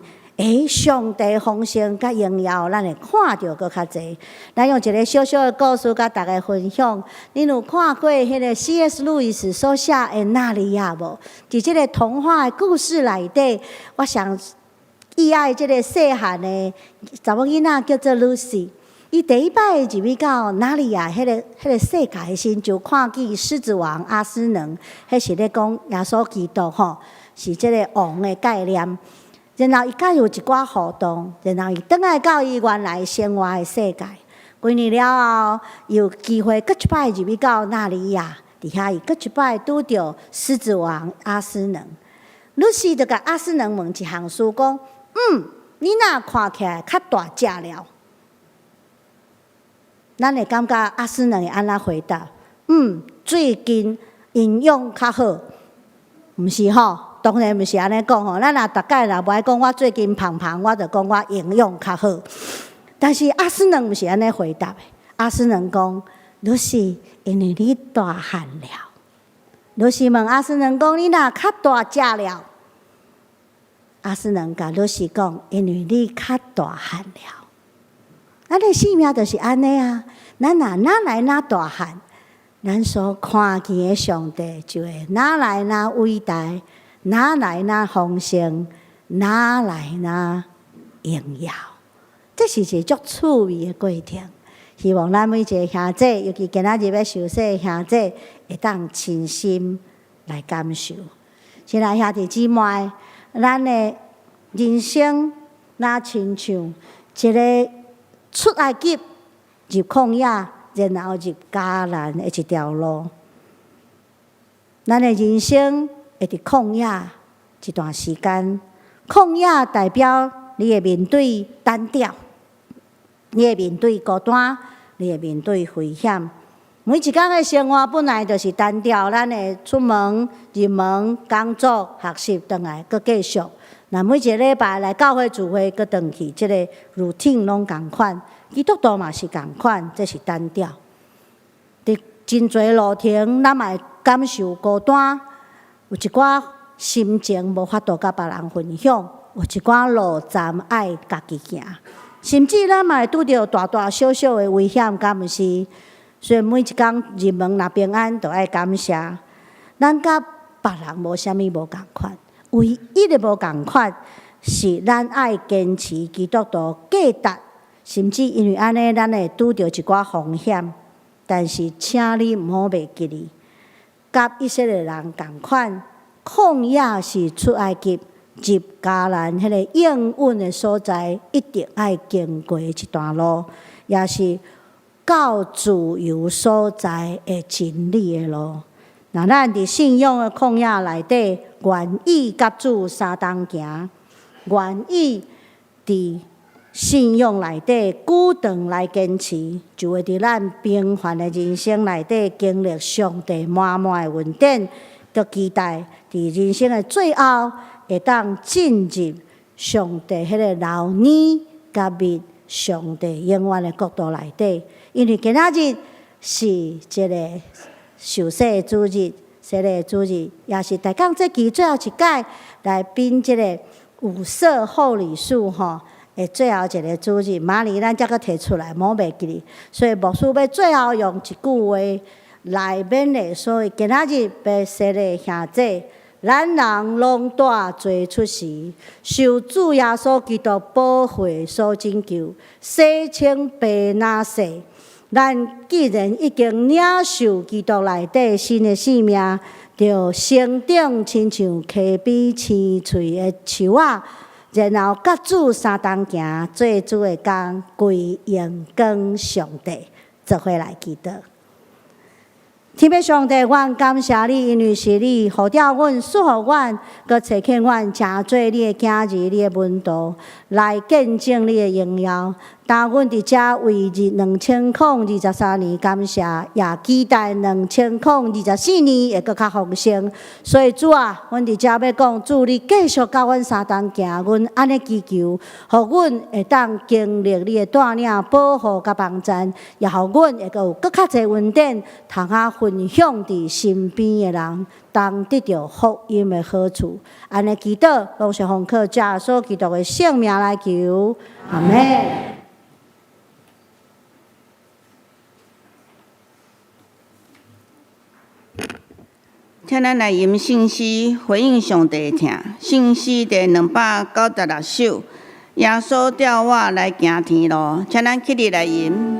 上帝豐盛佮榮耀，咱會看著閣較濟。咱用一个小小的故事，佮大家分享。恁有看過彼个 C.S. 路易斯所寫的《納尼亞》無？佇這个童話的故事內底，我上喜愛這个細漢的查某囡仔叫做露西。伊第一擺入去到納尼亞彼个世界的時，就看見獅子王阿斯蘭，彼是咧講耶穌基督吼，是這个王的概念。然後伊佮有一寡互動，然後伊轉來到伊原來生活的世界。幾年了後，有機會閣一擺入去到納尼亞，佇遐伊閣一擺拄著獅子王阿斯蘭。露西就共阿斯蘭問一項事，講：你若看起來較大隻了？咱會感覺阿斯蘭會按怎回答？最近營養較好，毋是吼？當然毋是按呢講吼。咱若逐擺若無愛講我最近胖胖，我就講我營養較好。但是阿斯能毋是按呢回答的。阿斯能講：露西，因為你大漢了。露西問阿斯能講：你若較大隻了？阿斯能共露西講：因為你較大漢了。咱的生命就是按呢啊！咱若愈來愈大漢，咱所看見的上帝就會愈來愈偉大，愈來愈豐盛，愈來愈榮耀。這是一個足趣味的過程。希望咱每一个兄弟，尤其今仔日欲受洗的兄弟，會當親身來感受。親愛兄弟姊妹，咱的人生若親像一个出埃及入曠野，然後入迦南的一條路。咱的人生會佇曠野一段時間，曠野代表你會面對單調，你會面對孤單，你會面對危險。每一工的生活本來就是單調，咱會出門、入門、工作、學習，轉來閣繼續。若每一个禮拜來教會聚會，閣轉去，這個 routine 攏仝款。基督徒嘛是仝款，這是單調。佇真濟路程，咱嘛會感受孤單，有一寡心情無法度佮別人分享，有一寡路站愛家己行，甚至咱嘛會拄著大大小小的危險，敢毋是？所以每一工入門若平安，就愛感謝。咱佮別人無啥物無仝款，唯一的無仝款是咱愛堅持基督徒價值，甚至因為按呢，咱會拄著一寡風險。但是，請你毋好袂記得，佮以色列人仝款，曠野是出埃及入迦南彼个應允的所在，一定愛經過一段路，也是到自由所在的真理的路。若咱佇信仰的曠野內底，願意佮主相同行，願意佇信仰內底久長來堅持，就會佇咱平凡的人生內底經歷上帝滿滿的恩典，閣期待佇人生的最後會當進入上帝彼个流奶佮蜜上帝永遠的國度內底。因為今仔日是這个受洗的主日，洗禮的主日，也是大港這期最後一擺來賓這个五色厚禮數吼的最後一个主日。明年咱才閣提出來，無袂記得。所以牧師欲最後用一句話來勉勵，所以今仔日欲洗禮兄弟，咱人攏蹛罪出時，受主耶穌基督寶血所拯救，洗清白哪洗。咱既然已經領受基督內底新的生命，就成長親像溪邊青翠的樹仔，然後佮主相同行，做主的工，歸榮光上帝，做伙來祈禱。天父上帝，阮感謝你，因為是你呼召阮、賜予阮，閣差遣阮，成做你的囝兒、你的門徒，來見證你的榮耀。當阮佇遮為2023年感謝，也期待2024年會閣較豐盛。所以主啊，阮佇遮欲講，主你繼續佮阮相同行，阮按呢祈求，予阮會當經歷你的帶領、保護佮幫贊，也予阮會閣有閣較濟恩典，通啊分享佇身邊的人，當得著福音的好處。按呢祈禱，攏是奉靠主耶穌基督的聖名來求，阿們。請咱來吟聖詩，回應上帝的疼。聖詩第296首，耶穌帶我來行天路，請咱起立來吟。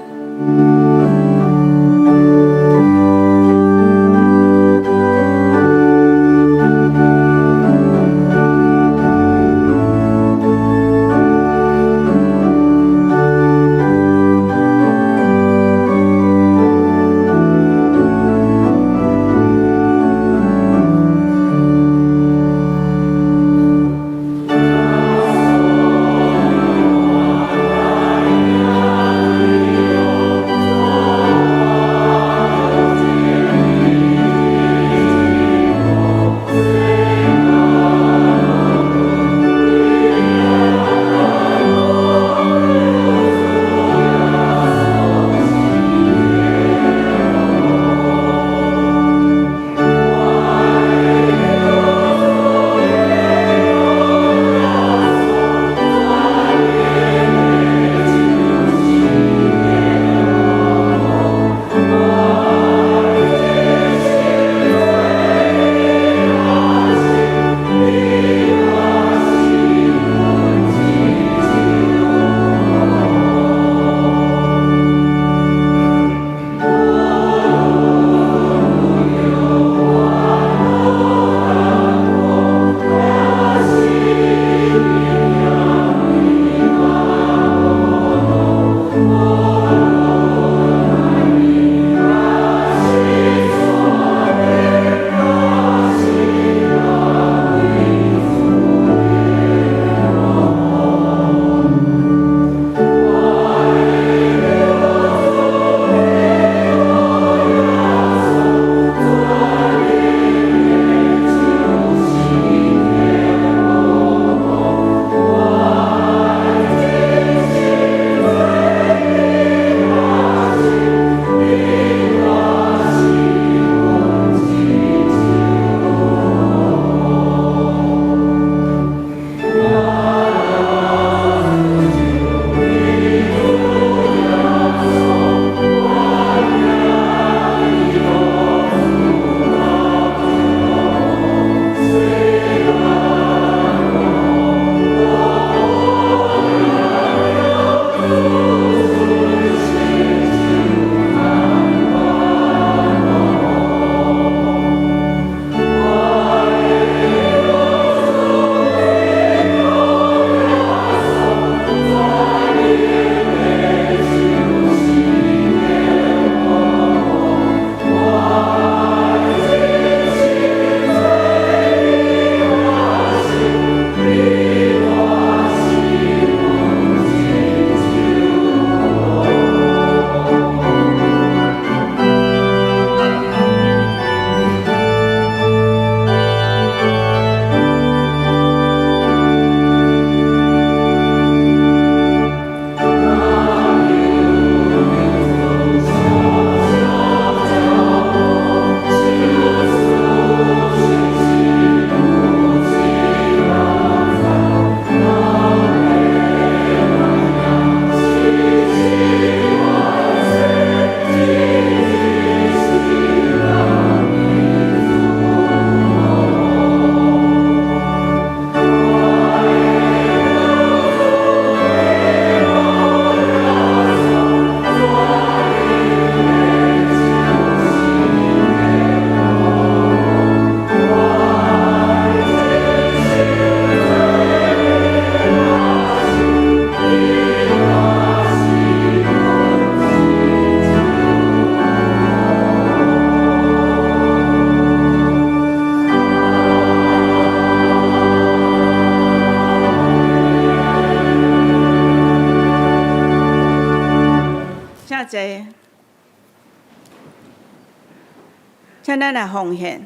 坐。請咱來奉獻。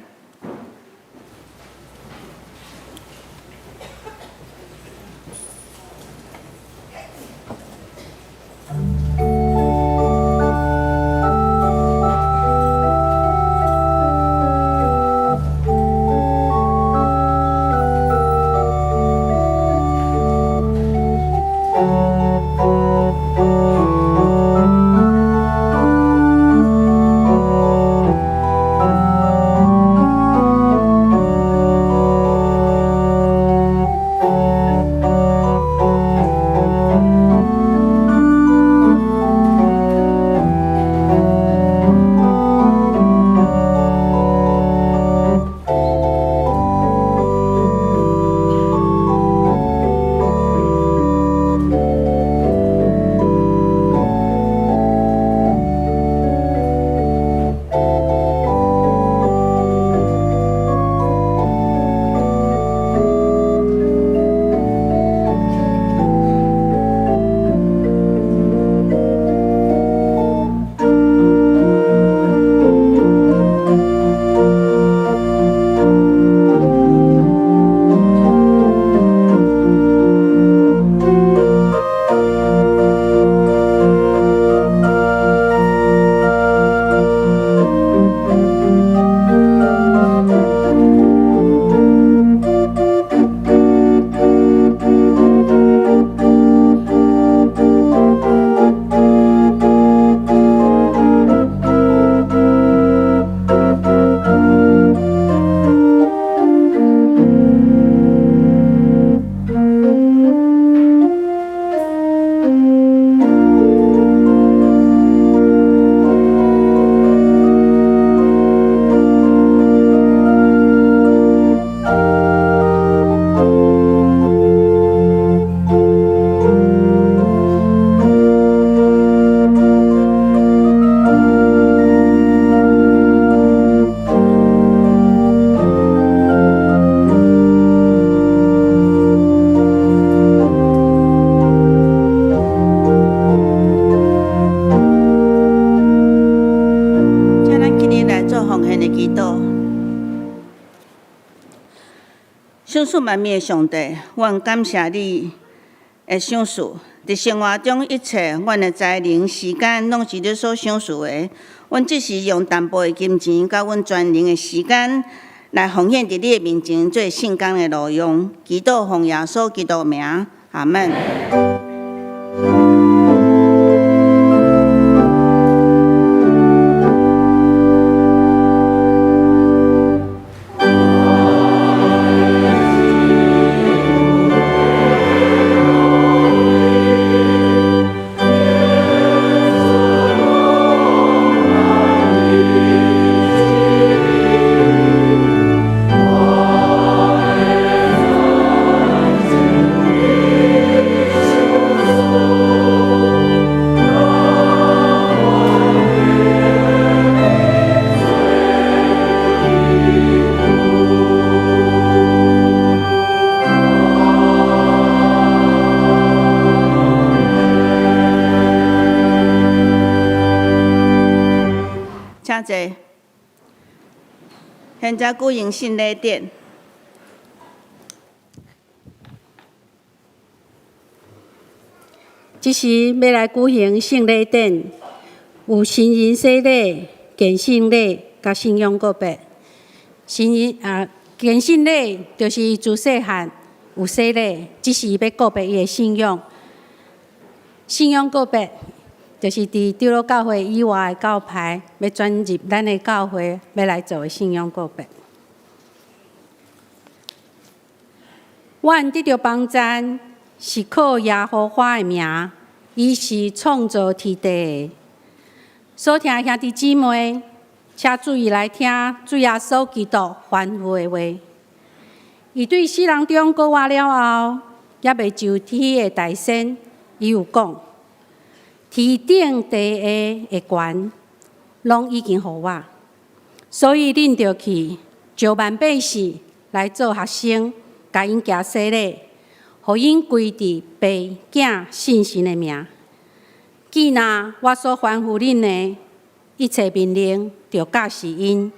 請咱起立來做奉獻的祈禱。賞賜萬物的上帝，阮感謝你的賞賜。佇生活中一切，阮的才能、時間，攏是你所賞賜的。阮只是用淡薄的金錢，佮阮全能的時間，來奉獻佇你的面前做聖工的路用。祈禱奉耶穌基督名，阿門。請坐。現在舉行聖禮典。這時欲來舉行聖禮典，有新人洗禮、堅信禮佮信仰告白。新人啊，堅信禮就是自細漢有洗禮，只是欲告白伊的信仰。信仰告白就是佇長老教會以外的教派，欲轉入咱的教會，欲來做的信仰告白。阮得著幫贊，是靠耶和華的名，伊是創造天地的。所聽兄弟姊妹，請注意來聽主耶穌基督吩咐的話。伊對死人中復活了後，猶未就天的大仙，伊有講：天頂地下的權，攏已經予我，所以恁著去召萬百姓來做學生，共𪜶行洗禮，予𪜶歸佇父、囝、聖神的名。既若我所吩咐恁的一切命令，著教示𪜶。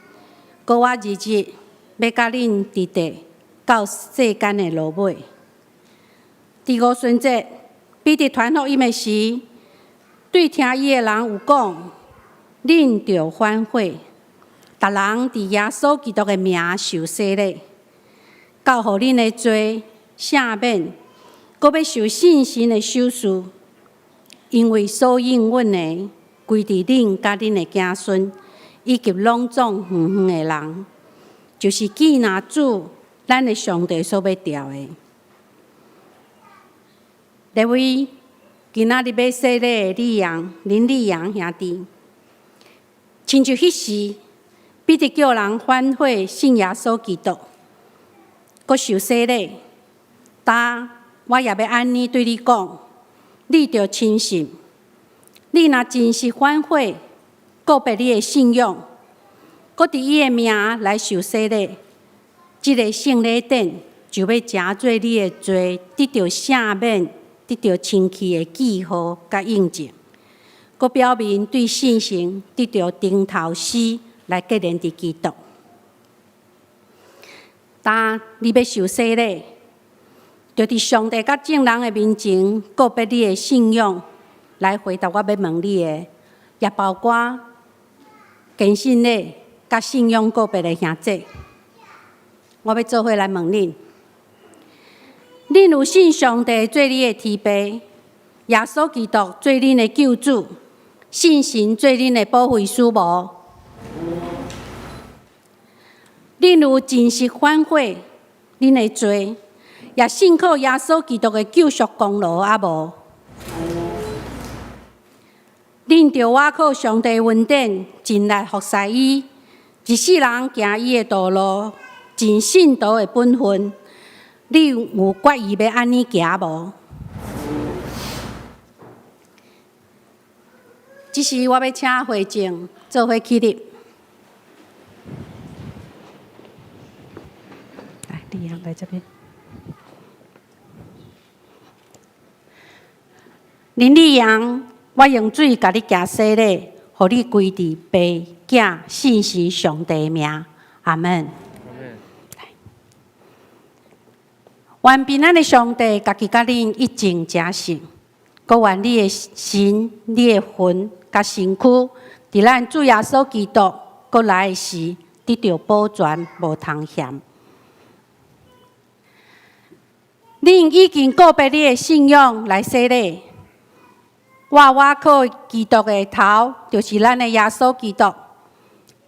閣我日日欲佮恁佇地到世間的落尾。佇五旬節，彼得傳福音的時，對聽伊的人有講：恁著反悔，逐人佇耶穌基督的名受洗禮，到予恁的罪赦免，閣欲受聖神的賞賜，因為所應允的，歸佇恁佮恁的子孫，以及攏總遠遠的人，就是既若主咱的上帝所欲召的。列位，今仔日欲洗禮的李陽林立陽兄弟，親像彼時，彼得叫人反悔信耶穌基督，閣受洗禮。今我也欲按呢對你講，你著深信，你若真實反悔，告別你的信仰，閣佇伊的名來受洗禮，這個聖禮典就欲成做你的罪得著赦免、得著清去的記號佮印證，閣表明對信心得著定頭死來結連佇基督。當你欲受洗禮，就佇上帝佮眾人的面前告別你的信仰，來回答我欲問你的，也包括堅信禮佮信仰告別的兄弟。我欲做伙來問恁：恁有信上帝做你的天父，耶穌基督做恁的救主，聖神做恁的保惠師無？恁有真實反悔恁的罪，也信靠耶穌基督的救贖功勞啊無？恁著倚靠上帝恩典，盡力服侍伊，一世人行伊的道路，盡信徒的本分。你有決意欲按呢行無？這時我欲請會眾做伙起立。來，李陽來這邊。林立陽，我用水共你行洗禮，予你歸佇父、囝、聖神上帝的名。阿門。願平安的上帝，家己佮恁一同成聖，閣願你的心、你的魂、佮身軀，佇咱主耶穌基督閣來的時，得著保全，無通嫌。恁已經告別你的信仰來洗禮，我倚靠基督的頭，就是咱的耶穌基督，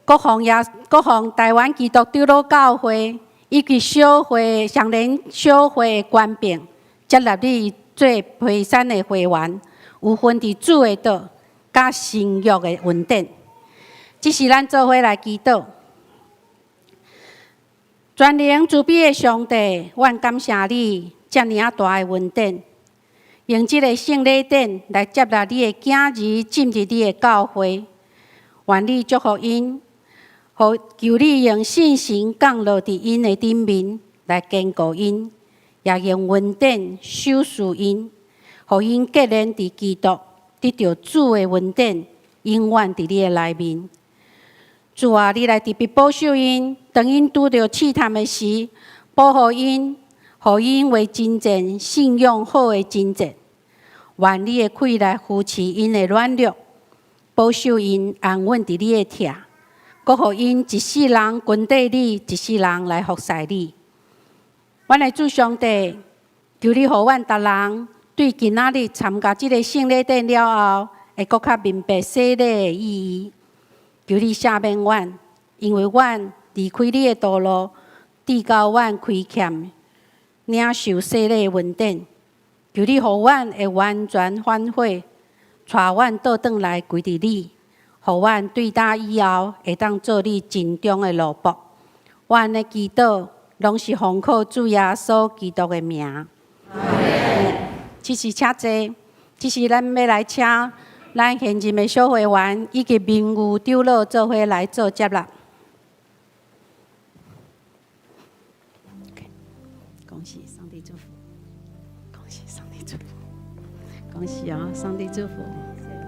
閣奉耶，閣奉台灣基督長老教會以及小會相連小會的權柄，接納你做培山的會員，有份佇主的道佮新約的恩典。這時咱做伙來祈禱。全能慈悲的上帝，阮感謝你遮爾仔大的恩典，用這个聖禮典來接納你的囝兒進入你的教會，願你祝福𪜶。予求你用聖神降落佇𪜶的頂面，來堅固𪜶，也用恩典賞賜𪜶，予𪜶結連佇基督，得著主的恩典，永遠佇你的內面。主啊，你來特別保守𪜶，當𪜶拄著試探的時，保護𪜶，予𪜶為真正信仰好的真正。願你的氣來扶持𪜶的軟弱，保守𪜶安穩佇你的疼。閣予𪜶一世人跟綴你，一世人來服侍你。阮的主上帝，求你予阮逐人對今仔日參加這个聖禮典了後，會閣較明白洗禮的意義。求你赦免阮，因為阮離開你的道路，致到阮虧欠領受洗禮的恩典。求你予阮會完全反悔，帶阮倒轉來歸佇你。予阮對今以後會當做你盡忠的奴僕。阮的祈禱攏是奉靠主耶穌基督的名。這時請坐，這時咱欲來請咱現任的小會員以及名譽長老做伙來做接納。恭喜上帝祝福，恭喜上帝祝福，恭恭喜哦，上帝祝福。上帝祝福。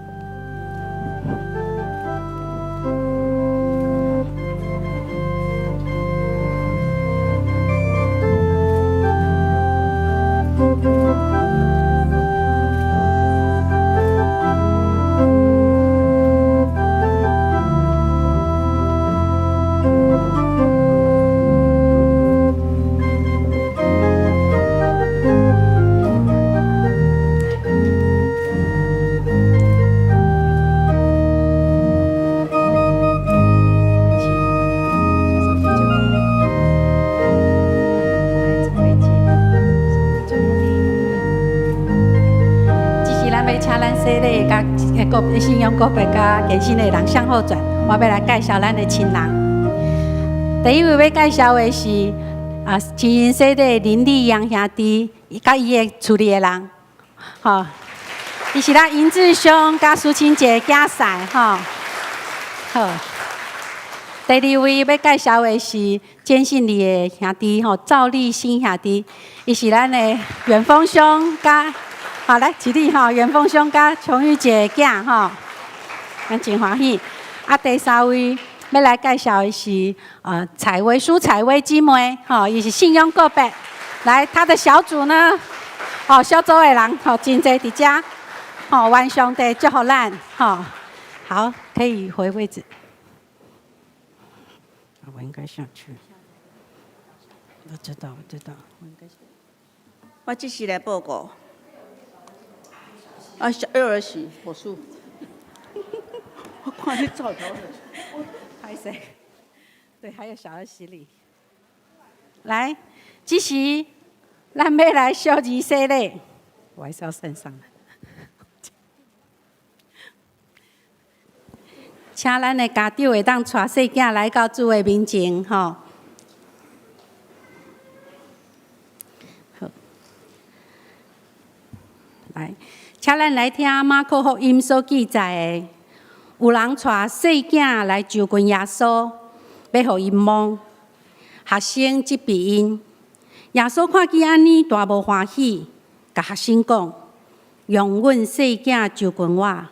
來，這位姐，上帝祝福你。這是咱欲請咱洗禮佮告信仰告白佮堅信的人向後轉，我欲來介紹咱的親人。第一位欲介紹的是啊，親人洗禮林立陽兄弟，佮伊的厝裡的人，吼，伊是咱尹志兄佮蘇清姐囝婿，吼，好。第二位欲介紹的是堅信里的兄弟，吼，趙立新兄弟，伊是咱的遠峰兄佮，好來，起立吼，遠峰兄佮瓊玉姐的囝，吼，咱真歡喜。啊，第三位欲來介紹的是采薇蘇采薇姊妹，吼，伊是信仰告白，來，他的小組呢，哦，小組的人，吼，真濟佇遮，吼，願上帝祝福咱，吼，好，可以回位置。我應該下去。我知道，我知道，我應該。我這是來報告。啊，小兒媳火速。我看你走頭。歹勢？對，還有小兒洗禮。來，這時咱欲來小兒洗禮，我還是要線上。請咱的家長會當帶細囝來到主的面前，吼。好，來，請咱來聽馬可福音所記載的，有人帶細囝來就近耶穌，欲予伊摸。學生責備𪜶，耶穌看見按呢，大無歡喜，共學生講：容阮細囝就近我，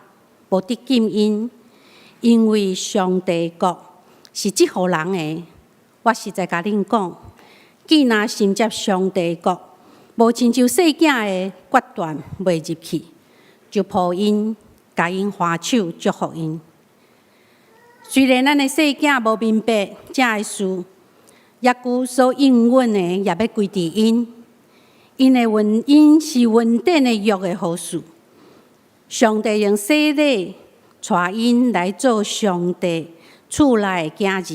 無得禁𪜶。因為上帝國是這號人的，我實在共恁講，見若承接上帝國，無親像細囝的，決斷袂入去，就抱𪜶，共𪜶牽手祝福𪜶。雖然咱的細囝無明白這个事，猶閣所應允的也欲歸佇𪜶，𪜶的恩𪜶是恩典的約的後嗣。上帝用洗禮帶𪜶來做上帝厝內的囝兒，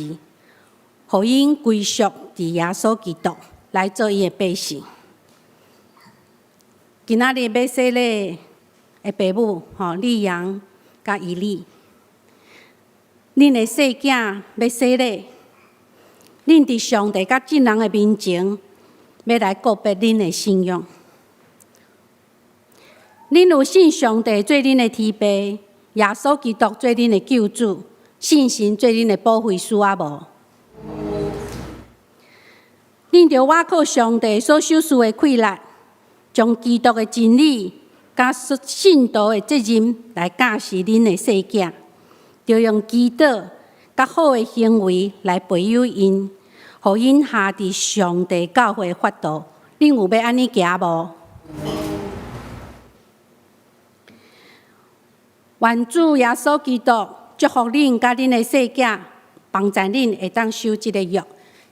予𪜶歸屬佇耶穌基督來做伊的百姓。今仔日欲洗禮的爸母吼，李陽佮伊麗，恁的細囝欲洗禮，恁佇上帝佮眾人的面前，欲來告白恁的信仰。恁有信上帝做恁的天父，耶穌基督做恁的救主，聖神做恁的保惠師啊無？恁著倚靠上帝所賞賜的氣力，將基督的真理佮信徒的責任來教示恁的細囝，著用祈禱佮好的行為來培養𪜶，予𪜶合佇上帝教會法度。恁有欲按呢行無？願主耶穌基督祝福恁佮恁的細囝，幫助恁會當守這个約。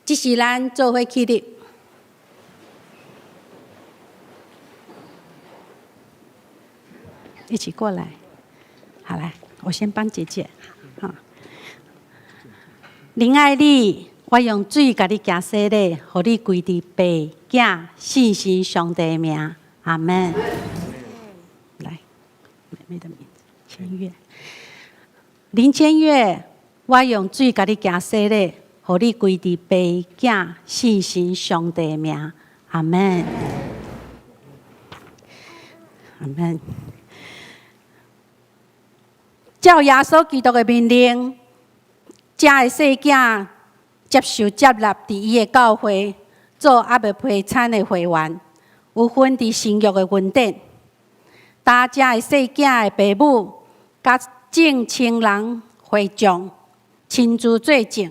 這是咱做伙起立，一起過來。好來，我先幫姐姐。好，林愛麗，我用水共你行洗禮，予你歸佇父、囝、聖神上帝的名。阿門。來，妹妹的名字，千月。林千月，我用水共你行洗禮，予你歸佇父、囝、聖神上帝的名。阿門。阿門。照耶穌基督的命令，遮的細囝接受接納佇伊的教會做猶未批參的會員，有份佇新約的恩典。擔遮的細囝的爸母，佮眾親人會眾親自做證，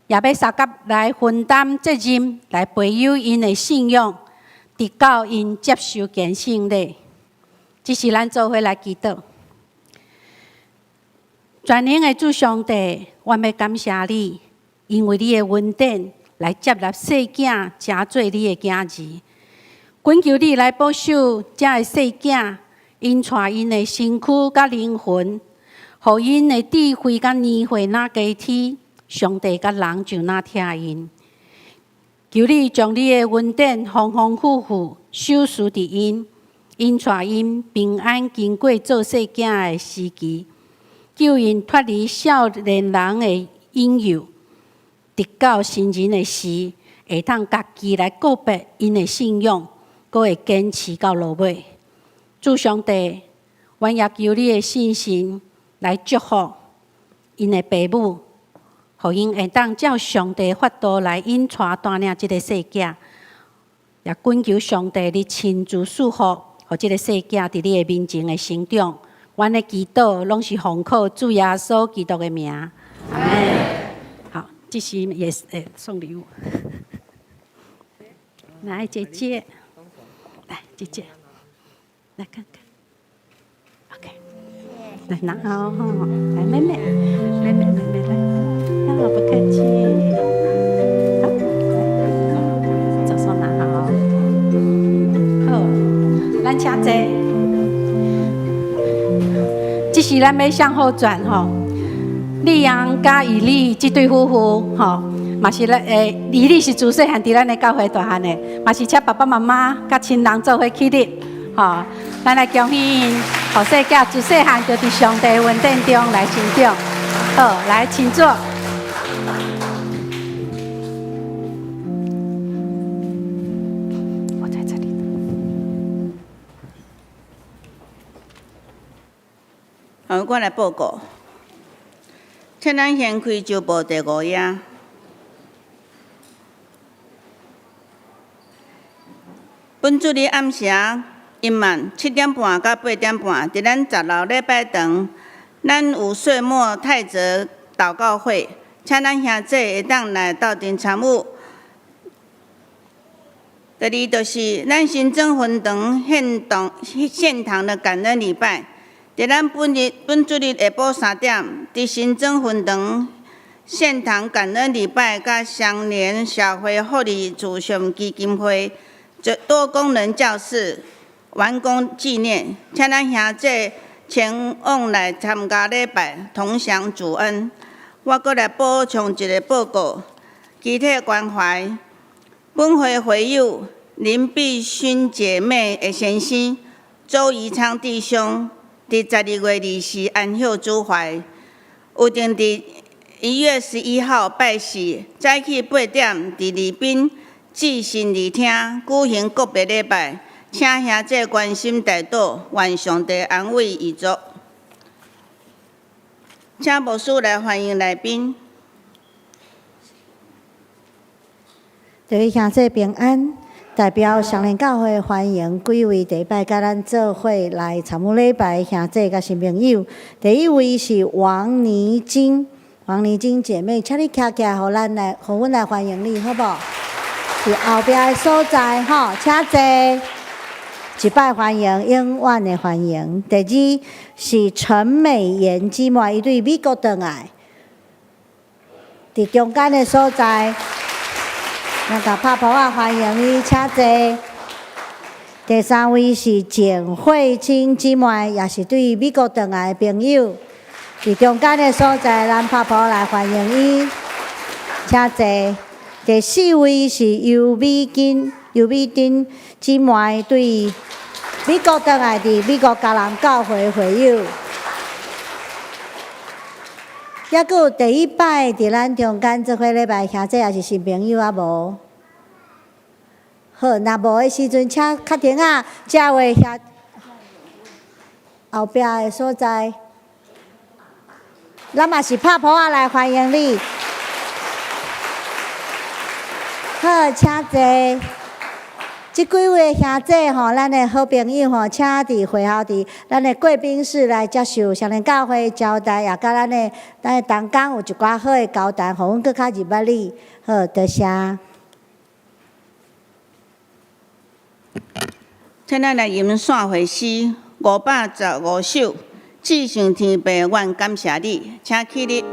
也欲相佮來分擔責任，來培養𪜶的信仰，直到𪜶接受堅聖禮。這時咱做伙來祈禱。全能的主上帝，阮欲感謝你，因為你的恩典來接納細囝，成做你的囝兒。懇求你來保守遮的細囝，引帶𪜶的身軀佮靈魂，予𪜶的智慧佮年歲若加添，上帝佮人就若疼𪜶。求你將你的恩典豐豐富富賞賜佇𪜶，引帶𪜶平安經過做細囝的時期，救𪜶脫離少年人的引誘，直到成人的時，會當家己來告別𪜶的信仰，閣會堅持到落尾。主上帝，阮也求你的聖神來祝福𪜶的爸母，予𪜶會當照上帝法度來引帶帶領這个細囝，也懇求上帝你親自賜福，予這个細囝佇你的面前的成長。阮的祈禱攏是奉靠主耶穌基督的名。阿們。好，這是也是送禮物。來，姐姐，來姐姐，來看看。OK，來拿好，來妹妹，妹妹妹妹來，好，不客氣。好，左手拿好。好，咱請坐。這時咱欲向後轉吼，麗陽佮以利這對夫婦吼，嘛是咱以利是自細漢佇咱的教會大漢的，嘛是請爸爸媽媽佮親人做伙起立，吼，咱來恭喜𪜶，予細囝自細漢就佇上帝恩典中來成長。好，來請坐。我在這裡。好，我來報告。請咱掀開周報第五頁。本主日暗時陰晚7點半到8點半，佇咱10樓禮拜堂，咱有歲末泰澤禱告會，請咱兄弟會當來鬥陣參與。第二就是咱新莊分堂獻堂獻堂的感恩禮拜。佇咱本日本主日下晡3點，佇新莊分堂獻堂感恩禮拜，佮相連社會福利慈善基金會多功能教室完工紀念，請咱兄弟前往來參加禮拜，同享主恩。我閣來補充一个報告，肢體關懷，本會會友林碧薰姐妹的先生周宜昌弟兄，佇12月24安息主懷，有定佇1月11號拜四早起8點，佇禮賓至信禮廳舉行告別禮拜，請兄弟關心代禱，願上帝安慰遺族。請牧師來歡迎來賓。各位兄弟平安，代表雙連教會歡迎幾位第一擺佮咱做伙來參與禮拜兄弟佮新朋友。第一位是王妮晶，王妮晶姐妹，請你徛起來，予咱來，予阮來歡迎你，好無？佇後壁的所在，吼，請坐。一擺歡迎，永遠的歡迎。第二是陳美妍姊妹，伊對美國轉來，佇中間的所在，咱共拍噗仔歡迎伊，請坐。第三位是簡慧清姊妹，也是對美國轉來的朋友，佇中間的所在，咱拍噗仔來歡迎伊，請坐。第四位是尤美金、尤美珍姊妹，對美國轉來，佇美國迦南教會會友。猶閣有第一擺佇咱中間做伙禮拜兄弟，也是新朋友猶無？好，若無的時陣，請確定啊，這位遐後壁的所在，咱嘛是拍噗仔來歡迎你。好，請坐。這幾位兄姐吼，咱的好朋友吼，請佇會後佇咱的貴賓室來接受雙連教會招待，也佮咱的同工有一寡好的交談，予阮閣較入捌你。好，多謝。請咱來吟散會詩515首，至聖天父，阮感謝你，請起立。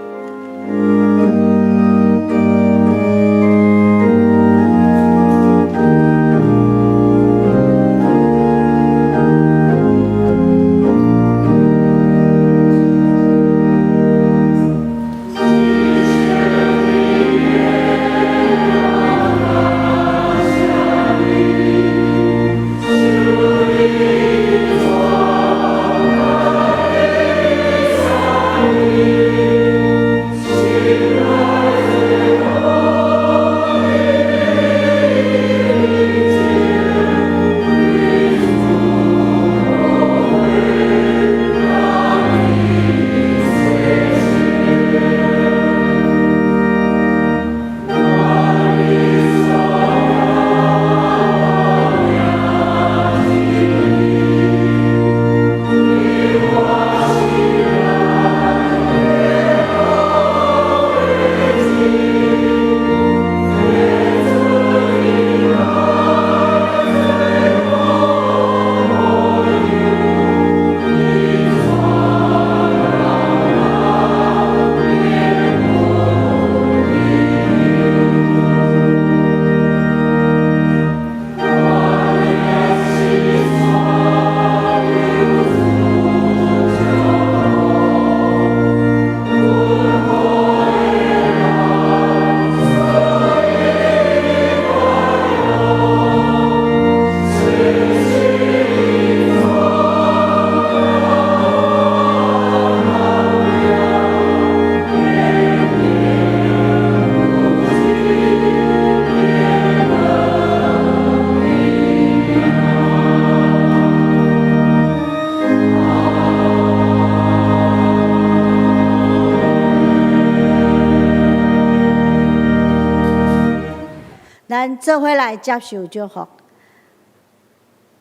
咱做伙來接受祝福。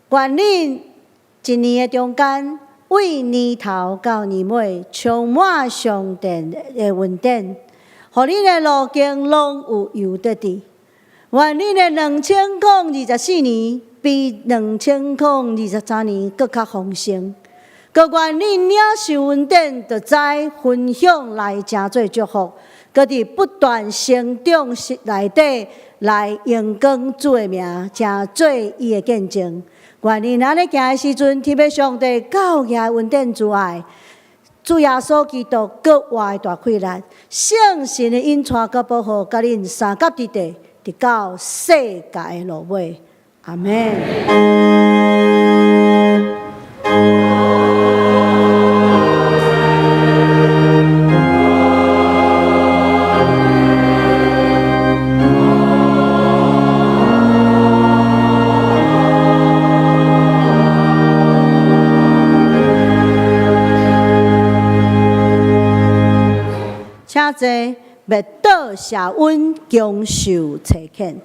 願恁一年的中間，對年頭到年尾，充滿上帝的恩典，予恁的路徑攏有油得佇。願恁的2024年比2023年閣較豐盛。閣願恁領受恩典，就知分享來成做祝福，閣佇不斷成長內底來榮光主的名，成做伊的見證。願恁按呢行的時陣，天父上帝教額的恩典慈愛，主耶穌基督閣活的大氣力，聖神的引帶佮保護，佮恁相佮佇底，直到世界的落尾。阿們。請坐，默禱謝恩，享受差遣。